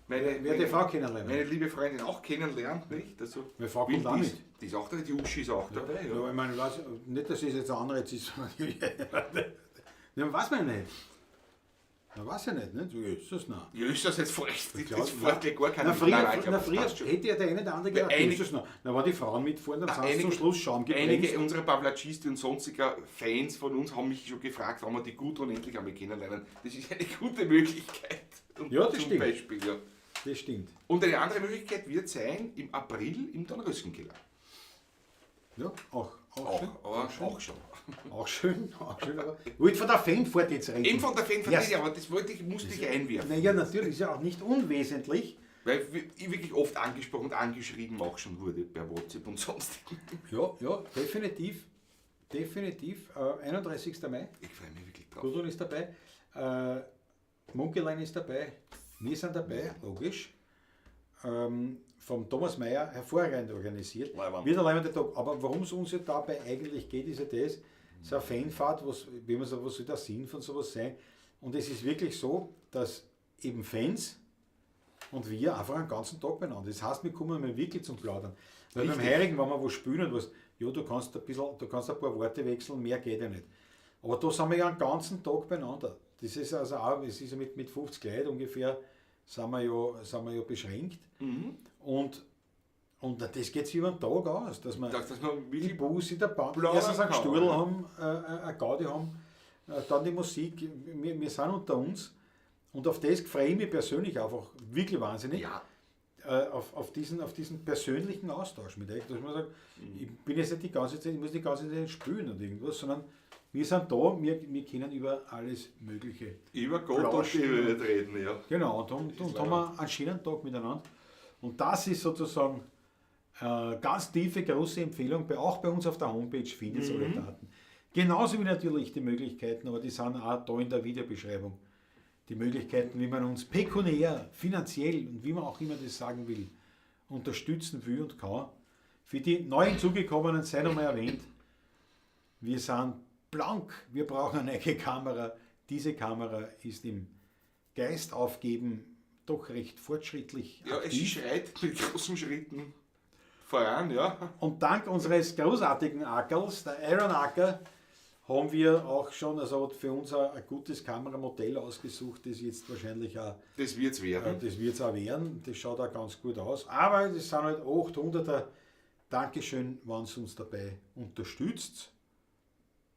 Wer die Frau kennenlernen. Meine liebe Freundin auch kennenlernt, nicht? Also, Meine Frau kommt will auch die mit. ist- Die ist auch dabei, die Uschi ist auch dabei. Ja. Ja, ich meine, ich weiß, nicht, dass es jetzt ein Anreiz ist. Ja, weiß man ja nicht. Na, weiß ich nicht, nicht? So ist das noch. Ja, ist das jetzt vielleicht, das Klar, fährt ja gar keiner. Na, früher, Nein, nein, ich glaub, na, das früher passt schon. hätte ja der eine oder andere gedacht, Einige- ist das noch. Na, wenn die Frauen mitfahren, dann sind sie einige- zum Schluss schaumgebremst. Einige unserer Pavlacisti und sonstiger Fans von uns haben mich schon gefragt, wann wir die Gudrun endlich einmal kennenlernen. Das ist eine gute Möglichkeit. Und Ja, das zum stimmt. Beispiel, ja. Das stimmt. Und eine andere Möglichkeit wird sein, im April im Dornröschenkeller. Ja, auch Auch, schön. aber auch schon. Auch schön, auch schön. Aber ich wollte von der Fanfahrt jetzt reden. Eben von der Fanfahrt, Erst. aber das wollte ich, musste ich einwerfen. Naja, natürlich, ist ja auch nicht unwesentlich. Weil ich wirklich oft angesprochen und angeschrieben auch schon wurde per WhatsApp und sonstigen. Ja, ja, definitiv. Definitiv. 31. Mai, Ich freue mich wirklich drauf. Gudrun ist dabei. Munkelein ist dabei. Wir sind dabei, logisch. Vom Thomas Mayer hervorragend organisiert. Leiwand. Wird ein leibender Tag. Aber worum es uns ja dabei eigentlich geht, ist ja das, so eine Fanfahrt, was, wie man sagt, was soll der Sinn von sowas sein? Und es ist wirklich so, dass eben Fans und wir einfach einen ganzen Tag beieinander. Das heißt, wir kommen mal wirklich zum Plaudern. Weil beim Richtig. Heurigen, wenn wir wo spielen und was, ja, du kannst ein bisschen, du kannst ein paar Worte wechseln, mehr geht ja nicht. Aber da sind wir ja einen ganzen Tag beieinander. Das ist also auch, es ist ja mit 50 Leuten ungefähr, sind wir ja beschränkt. Und das geht sich über den Tag aus, dass wir Dass man die wirklich Bus in der Bahn, plaudern erstens einen kann, Stuhl ja. haben, eine Gaudi haben, dann die Musik, wir sind unter uns. Und auf das freue ich mich persönlich einfach wirklich wahnsinnig. Ja. Auf diesen persönlichen Austausch mit euch, dass man sagt, ich bin jetzt nicht die ganze Zeit, ich muss die ganze Zeit spielen oder irgendwas, sondern wir sind da, wir können über alles Mögliche. Über Gott und Plauschen. die Welt reden, ja. Genau, und haben wir einen schönen Tag miteinander. Und das ist sozusagen ganz tiefe, große Empfehlung, auch bei uns auf der Homepage findet ihr alle Daten. Genauso wie natürlich die Möglichkeiten, aber die sind auch da in der Videobeschreibung. Die Möglichkeiten, wie man uns pekuniär, finanziell und wie man auch immer das sagen will, unterstützen will und kann. Für die neu hinzugekommenen sei nochmal erwähnt, wir sind blank, wir brauchen eine neue Kamera. Diese Kamera ist im Geist aufgeben doch recht fortschrittlich Ja, es aktiv. schreit mit großen Schritten voran, ja. Und dank unseres großartigen Ackerls, der Aaron Acker, haben wir auch schon, also hat für uns ein gutes Kameramodell ausgesucht, das jetzt wahrscheinlich auch, Das wird's werden. das wird's auch werden, das schaut auch ganz gut aus. Aber das sind halt 800er. Dankeschön, wenn es uns dabei unterstützt.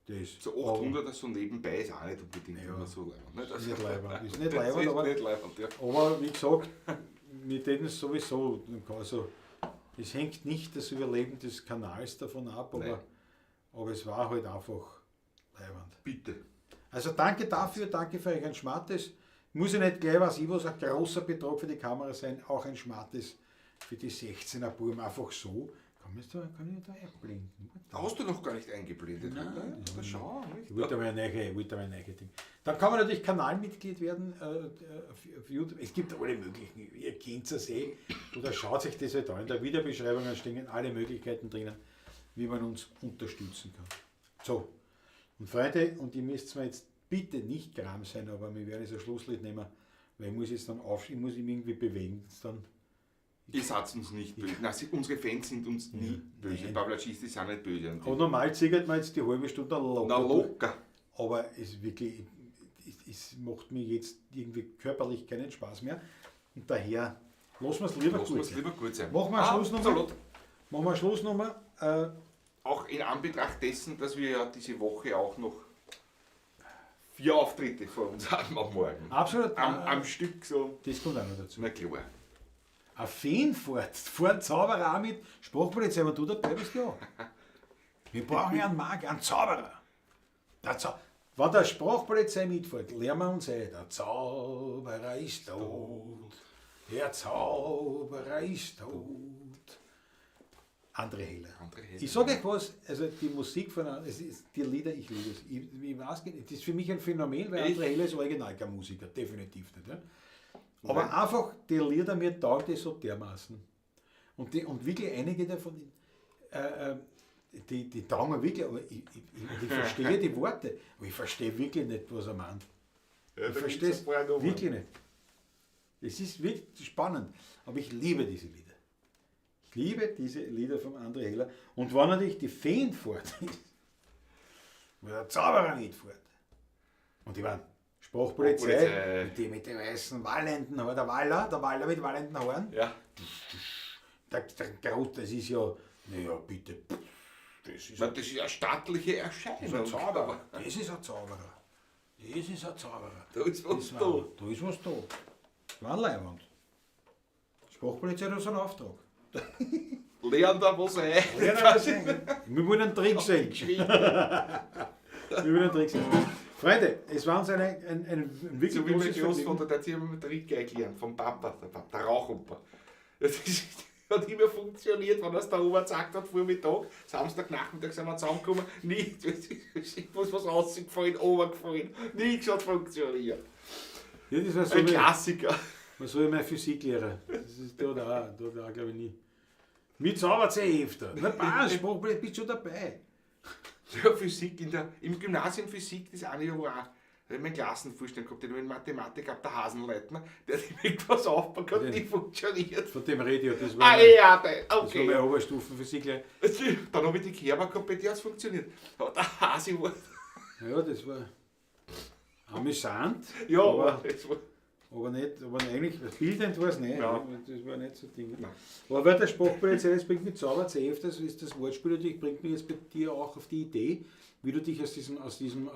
Das So 800er so nebenbei ist auch nicht unbedingt immer so leibend. Nicht? Ist nicht leibend, ist nicht Das leibend, ist aber nicht leibend, ja. Aber wie gesagt, mit denen ist sowieso, also es hängt nicht das Überleben des Kanals davon ab, Nein. aber es war halt einfach leibend. Bitte. Also danke dafür, danke für euch ein Schmattes. Muss ja nicht gleich, was ich was, ein großer Betrag für die Kamera sein, auch ein Schmattes für die 16er Buben, einfach so. Kann ich da einblenden? Da hast du noch gar nicht eingeblendet. Nein, da schau. Nicht? Ich wollte aber ein neues Ding. Dann kann man natürlich Kanalmitglied werden auf YouTube. Es gibt alle möglichen, ihr kennt es eh. Oder schaut sich das halt an. In der Videobeschreibung stehen alle Möglichkeiten drinnen, wie man uns unterstützen kann. So, und Freunde, und ihr müsst mir jetzt bitte nicht gram sein, aber wir werden jetzt ein Schlusslied nehmen, weil ich muss jetzt dann aufstehen, ich muss mich irgendwie bewegen. Jetzt dann Ihr seid uns nicht böse. Nein, unsere Fans sind uns nie böse. Nein. Pavlacisti sind nicht böse. an die. Aber normal zögert man jetzt die halbe Stunde locker. Na locker. Aber es wirklich, es macht mir jetzt irgendwie körperlich keinen Spaß mehr. Und daher lassen wir es lieber Lassen gut wir's sein. lieber gut sein. Machen wir eine Schlussnummer. Absolut. Machen wir eine Schlussnummer. Auch in Anbetracht dessen, dass wir ja diese Woche auch noch 4 Auftritte vor uns haben am Morgen. Absolut. Am Stück so. Das kommt auch noch dazu. Na klar. Eine Feenfahrt. Fahren Zauberer auch mit Sprachpolizei, wenn du dabei bist, ja. Wir brauchen einen Magier, einen Zauberer. Der Zau Wenn der Sprachpolizei mitfährt, lernen wir uns ein. Der Zauberer ist tot. Der Zauberer ist tot. André Heller. André Heller. Ich sage euch was, also die Musik von, es ist, die Lieder, ich liebe es. Ich weiß nicht, das ist für mich ein Phänomen, weil Echt? André Heller ist original kein Musiker, definitiv nicht. Ja? Aber einfach die Lieder, mir taugt die so dermaßen. Und wirklich einige davon, die taugen mir wirklich, aber ich verstehe die Worte, aber ich verstehe wirklich nicht, was er meint. Ja, Ich da verstehe gibt's es ein paar Nummern. wirklich nicht. Es ist wirklich spannend, aber ich liebe diese Lieder. Ich liebe diese Lieder von André Heller. Und wenn natürlich die Feen fährt, wo der Zauberer mitfährt. Und ich meine, Sprachpolizei, Sprachpolizei. mit den weißen wallenden Haaren, der Waller mit wallenden Haaren. Ja. Der Grot, das ist ja, naja, bitte, das ist Na, das ist eine stattliche das ist Erscheinung. ein Zauberer. Das ist ein Zauberer. Das ist ein Zauberer. Da ist was Das da. war- Da ist was da. War ein Leibwand. Sprachpolizei hat so einen Auftrag. Lern da was ein. Wir wollen einen Trick sehen. Wir wollen einen Trick sehen. Freunde, es war uns ein wirklich So wie mein großes Großvater, Vergnügen. der hat sich immer mit Trick gelernt, vom Papa, der Papa, der Rauchoper. Das hat immer funktioniert, wenn er es da oben gesagt hat, Vormittag, Samstagnachmittag sind wir zusammengekommen, nichts, es ist was rausgefallen, runtergefallen, nichts hat funktioniert. Ja, das war so Ein wie, Klassiker. so wie mein Physiklehrer. Das ist der hat auch, glaube ich, nie. Mit zaubert sie öfter. Na passt, Sprachpolizei, bist schon dabei. Ja, Physik im Gymnasium Physik, das eine Jahr war auch, da hab ich meinen Klassenvorstand gehabt, den hab ich in Mathematik gehabt, der Hasenleitner, der hat immer irgendwas aufgebaut hat, Den- nie funktioniert. Von dem rede ich, das war, Ah, ja, der, das war okay. mein Oberstufenphysiklehrer. Dann habe ich die Kerber gehabt, bei der hat es funktioniert. Aber der Hasi war. Ja, das war amüsant. Ja, aber, aber es war. aber nicht, aber eigentlich, bildend war es nicht. Ja. Das war nicht so Ding. Nein. Aber weil der Sprachpolizei, das bringt mich zaubert safe, das ist das Wortspiel natürlich, bringt mich jetzt bei dir auch auf die Idee, wie du dich aus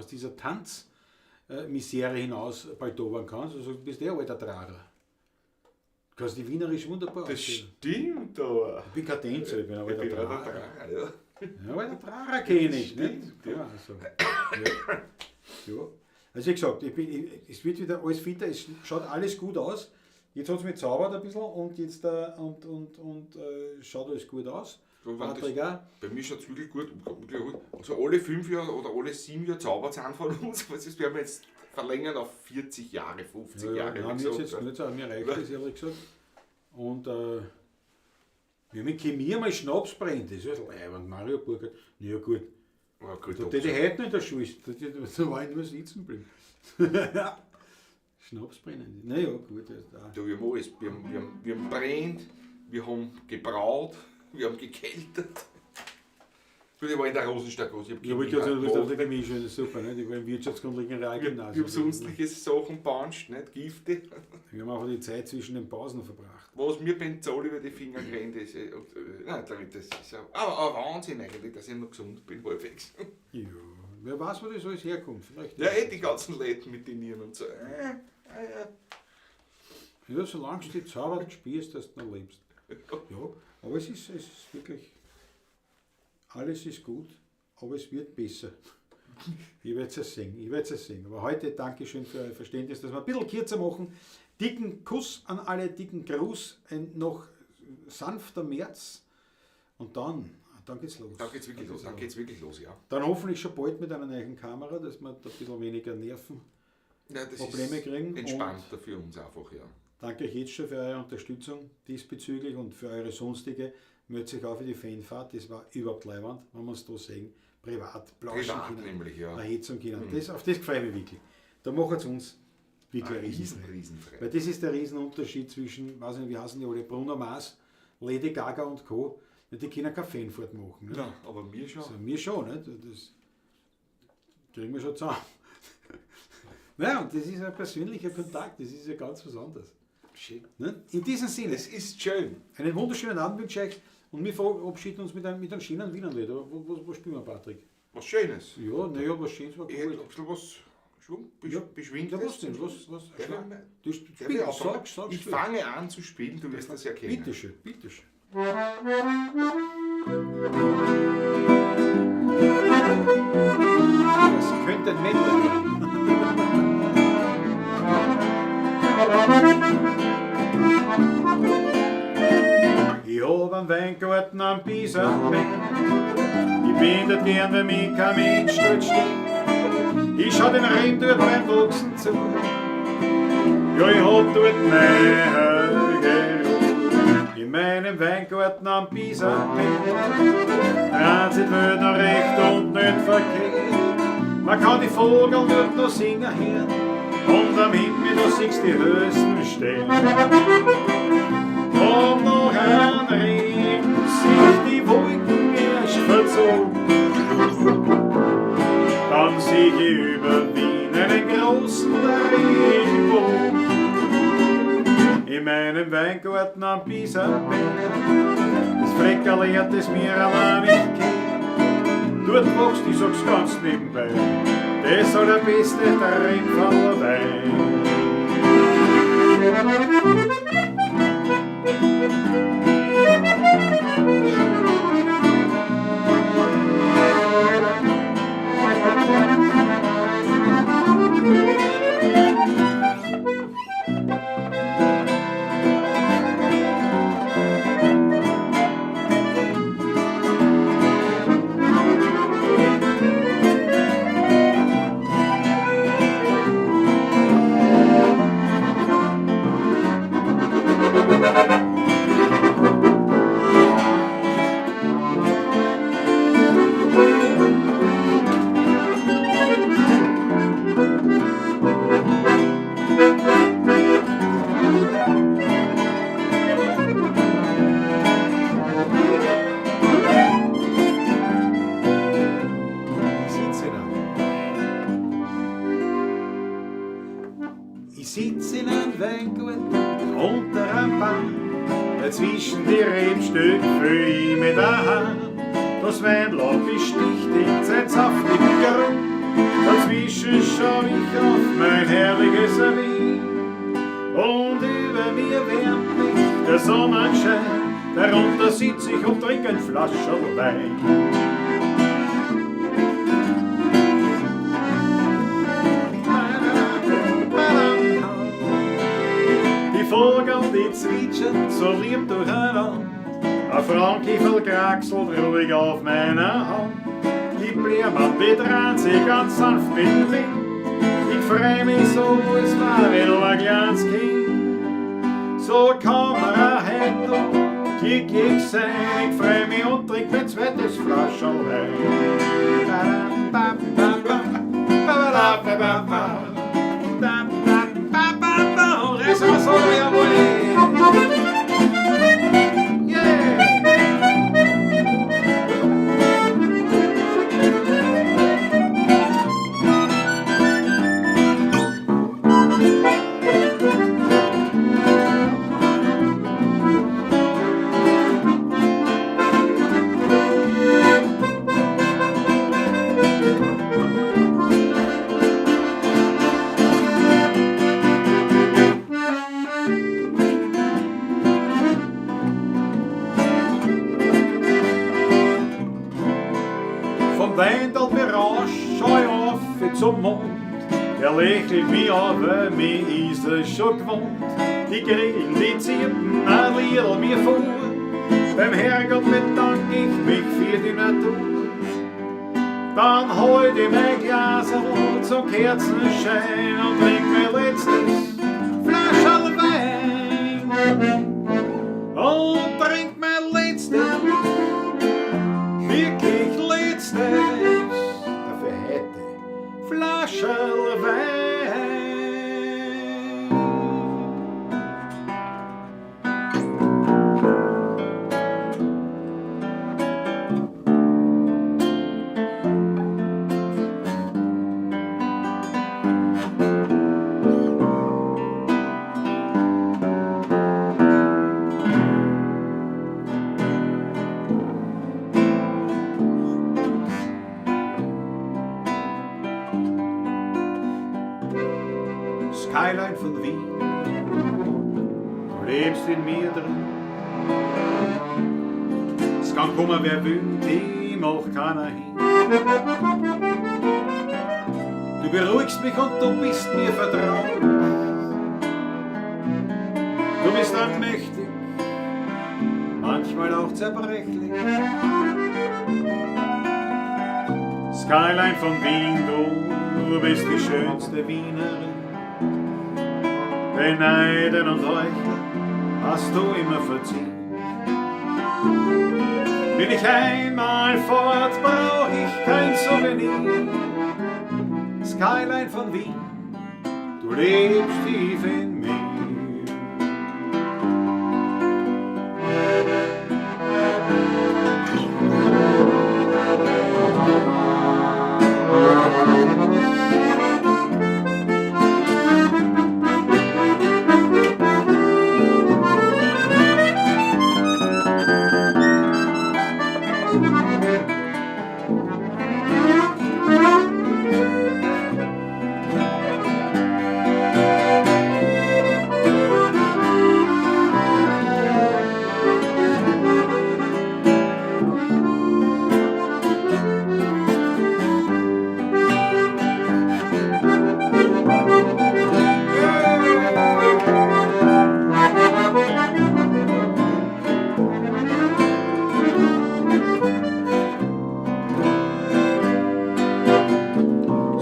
dieser Tanzmisere hinaus baldobern kannst. Also du bist der alter Trarer. Du kannst die Wienerisch wunderbar Das aussehen. stimmt, aber. Ich bin kein Tänzer, ich bin ein Ich alter bin alter Trarer. Trarer, ja. Ja, alter Trarer kenne ich, nicht? Stimmt, Kann man auch sagen. Ja. Ja. Also wie gesagt, es wird wieder alles fitter, es schaut alles gut aus. Jetzt hat es mich zaubert ein bisschen und jetzt schaut alles gut aus. So, wenn das- Patrick auch. Bei mir schaut es wirklich gut. Also alle 5 Jahre oder alle 7 Jahre zaubert es einen von uns. Das werden wir jetzt verlängern auf 40 Jahre, 50 Ja, ja, Jahre. nein, wie mir ist gesagt, jetzt ja. nicht so, mir reicht das ehrlich gesagt. Und wir haben mit Chemie einmal Schnaps brennt, das ist ja leibend. Mario Burkhardt, na ja gut. Ja, gut, Da hätte ich heute noch in der Schule, da war ich nur sitzen geblieben. Schnaps brennen. Naja, gut. Das ist auch. Du, wir haben alles. Wir haben brennt, wir haben gebraut, wir haben gekeltert. Gut, ich war in der Rosenstadt groß. Ich hab Ja, aber ich Chemie dachte, du bist auf gemacht. der Chemie schon, das ist super, nicht? Ich war im wirtschaftskundlichen Wir Realgymnasium. haben sonstige Sachen gepanscht, nicht? Gifte. Wir haben einfach die Zeit zwischen den Pausen verbracht. Was mir Benzol über die Finger gerannt ist. Nein, das ist ja, aber Wahnsinn eigentlich, dass ich noch gesund bin halbwegs. Ja, wer weiß, wo das alles herkommt. Vielleicht Ja, eh die ganzen Leute mit den Nieren und so. Ja. Ja, solange du die Zauber spürst, dass du noch lebst. Ja, aber es ist wirklich, alles ist gut, aber es wird besser. Ich werde es sehen, Aber heute Dankeschön für euer Verständnis, dass wir ein bisschen kürzer machen. Dicken Kuss an alle, dicken Gruß, ein noch sanfter März. Und dann geht's los. Dann geht's wirklich los, dann geht's wirklich los, ja. Dann hoffentlich schon bald mit einer neuen Kamera, dass wir da ein bisschen weniger Nerven. Ja, das Probleme ist kriegen entspannter für uns einfach, ja. Danke euch jetzt schon für eure Unterstützung diesbezüglich und für eure sonstige. Meldet sich auch für die Fanfahrt, das war überhaupt leiwand, wenn wir es da sehen. Privat, plauschen Privat können, nämlich, ja. erhitzen können. Das, auf das freue ich mich wirklich. Da machen sie uns wirklich Ein eine Riesenfreude. Riesenfreude. Weil das ist der Riesenunterschied zwischen, weiß nicht, wie heißen die alle, Bruno Mars, Lady Gaga und Co. Die können keine Fanfahrt machen. Ne? Ja, aber mir schon. Also, mir schon, nicht? Das kriegen wir schon zusammen. Naja, und das ist ein persönlicher Kontakt, das ist ja ganz was anderes. Schön. Ne? In diesem Sinne, Es ist schön. einen wunderschönen Abend wünsche ich euch und wir verabschieden uns mit einem schönen Wienerlied. Wo spielen wir, Patrick? Was Schönes. Ja, naja, was Schönes war Ich hätte gut. ein bisschen was Schwung, Ja. beschwingtes. Ja, was denn? Was, was? Ja, Du Darf spiel, ich anfangen? sag, Ich spiel. fange an zu spielen, du wirst das erkennen. Bitteschön, bitteschön. Thank Bisamberg. Ich bin dort gern, wenn mich kein Mensch dort steht. Ich schau den Reben dort beim Wachsen zu. Ja, ich hab dort meine Ruhe. In meinem Weingarten am Bisamberg. Dreht sich die Welt noch recht und nicht verkehrt. Man kann die Vogel dort noch singen hören. Und am Himmel, da siehst die höchsten Sterne. Und noch ein Regen sich die Wolken erst verzogen. Dann sieh ich über Wien einen großen Regenbogen. In meinem Weingarten am Bisamberg, das Fleckerl das mir allein nicht kennt. Dort wächst, ich sag's ganz nebenbei, das allerbeste Trinkerl Wein. Ich sitz in einem Weingarten unter einem Baum, dazwischen die Rebstück fühl ich mich daheim. Das Weinlaub besticht in sein saftigen Geruch, dazwischen schau ich auf mein herrliches Wien. Und über mir wärmt mich der Sonnenschein, darunter sitz ich und trink ein Flascherl Wein. Die Vogel, die zwitschern so lieb durcheinander. Ein Frankiefel kraxelt ruhig auf meiner Hand. Die Blumen, die drehen sich ganz sanft mit dem Wind. Ich freu mich so, als wär ich noch ein kleines Kind. So kann man auch heut noch glücklich sein. Ich freu mich und trink mein zweites Flascherl Wein. Yeah! Vom Weindl berauscht schau ich auf zum Mond. Der lächelt mich an, weil mich ist es schon gewohnt. Die Grillen, die zirpen ein Liedl mir vor. Beim Herrgott bedank ich mich für die Natur. Dann halt ich mein Glasl zum Kerzenschein und trink mein letztes Flascherl Wein. Und trink mein letztes, wirklich letztes, dafür heute Flascherl Wein. Skyline von Wien, du lebst in mir drin. Es kann kommen, wer will, die macht keiner hin. Du beruhigst mich und du bist mir vertraut. Du bist allmächtig, manchmal manchmal auch zerbrechlich. Skyline von Wien, du bist die schönste Wienerin. Den Neiden und Heuchler hast du immer verziehen. Bin ich einmal fort, brauch ich kein Souvenir. Skyline von Wien, du lebst tief in mir.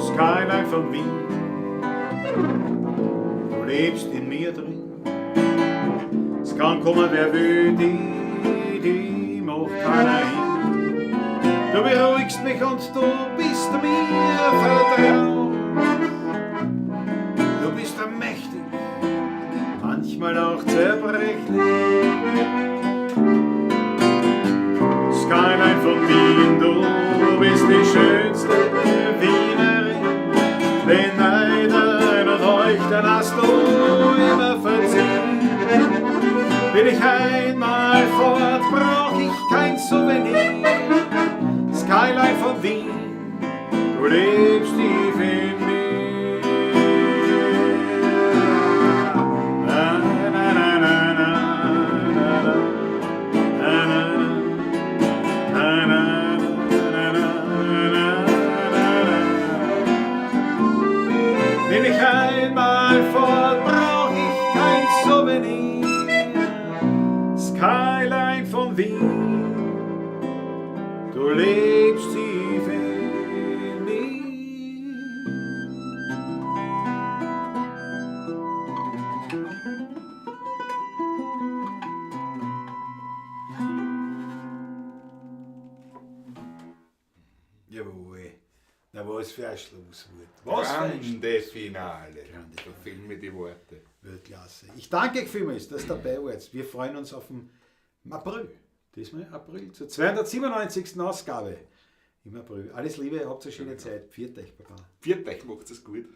Skyline von Wien, du lebst in mir drin. Es kann kommen, wer will, die macht keiner hin. Du beruhigst mich und du bist mir vertraut. Du bist mächtig, manchmal auch zerbrechlich. Skyline von Wien, du bist die schönste Wienerin. Den Neidern und Heuchlern hast du immer verziehen. Bin ich einmal fort, brauch ich kein Souvenir. Skyline von Wien, du lebst tief in mir. Na, na, na, na, na, na, na, na, na, na, na, na, na, na. Bin ich einmal fort, brauch ich kein Souvenir. Skyline von Wien, du lebst tief in mir. Jawohl. Na, was für ein Schlusswort. Was für ein Grande Finale. Grande Da fehlen mir die Worte. Weltklasse. Ich danke euch vielmals, dass ihr dabei wart. Wir freuen uns auf den April. Diesmal April. Zur 297. Ausgabe im April. Alles Liebe, habt eine schöne Zeit. Pfiat euch, Baba. Pfiat euch, macht's es gut.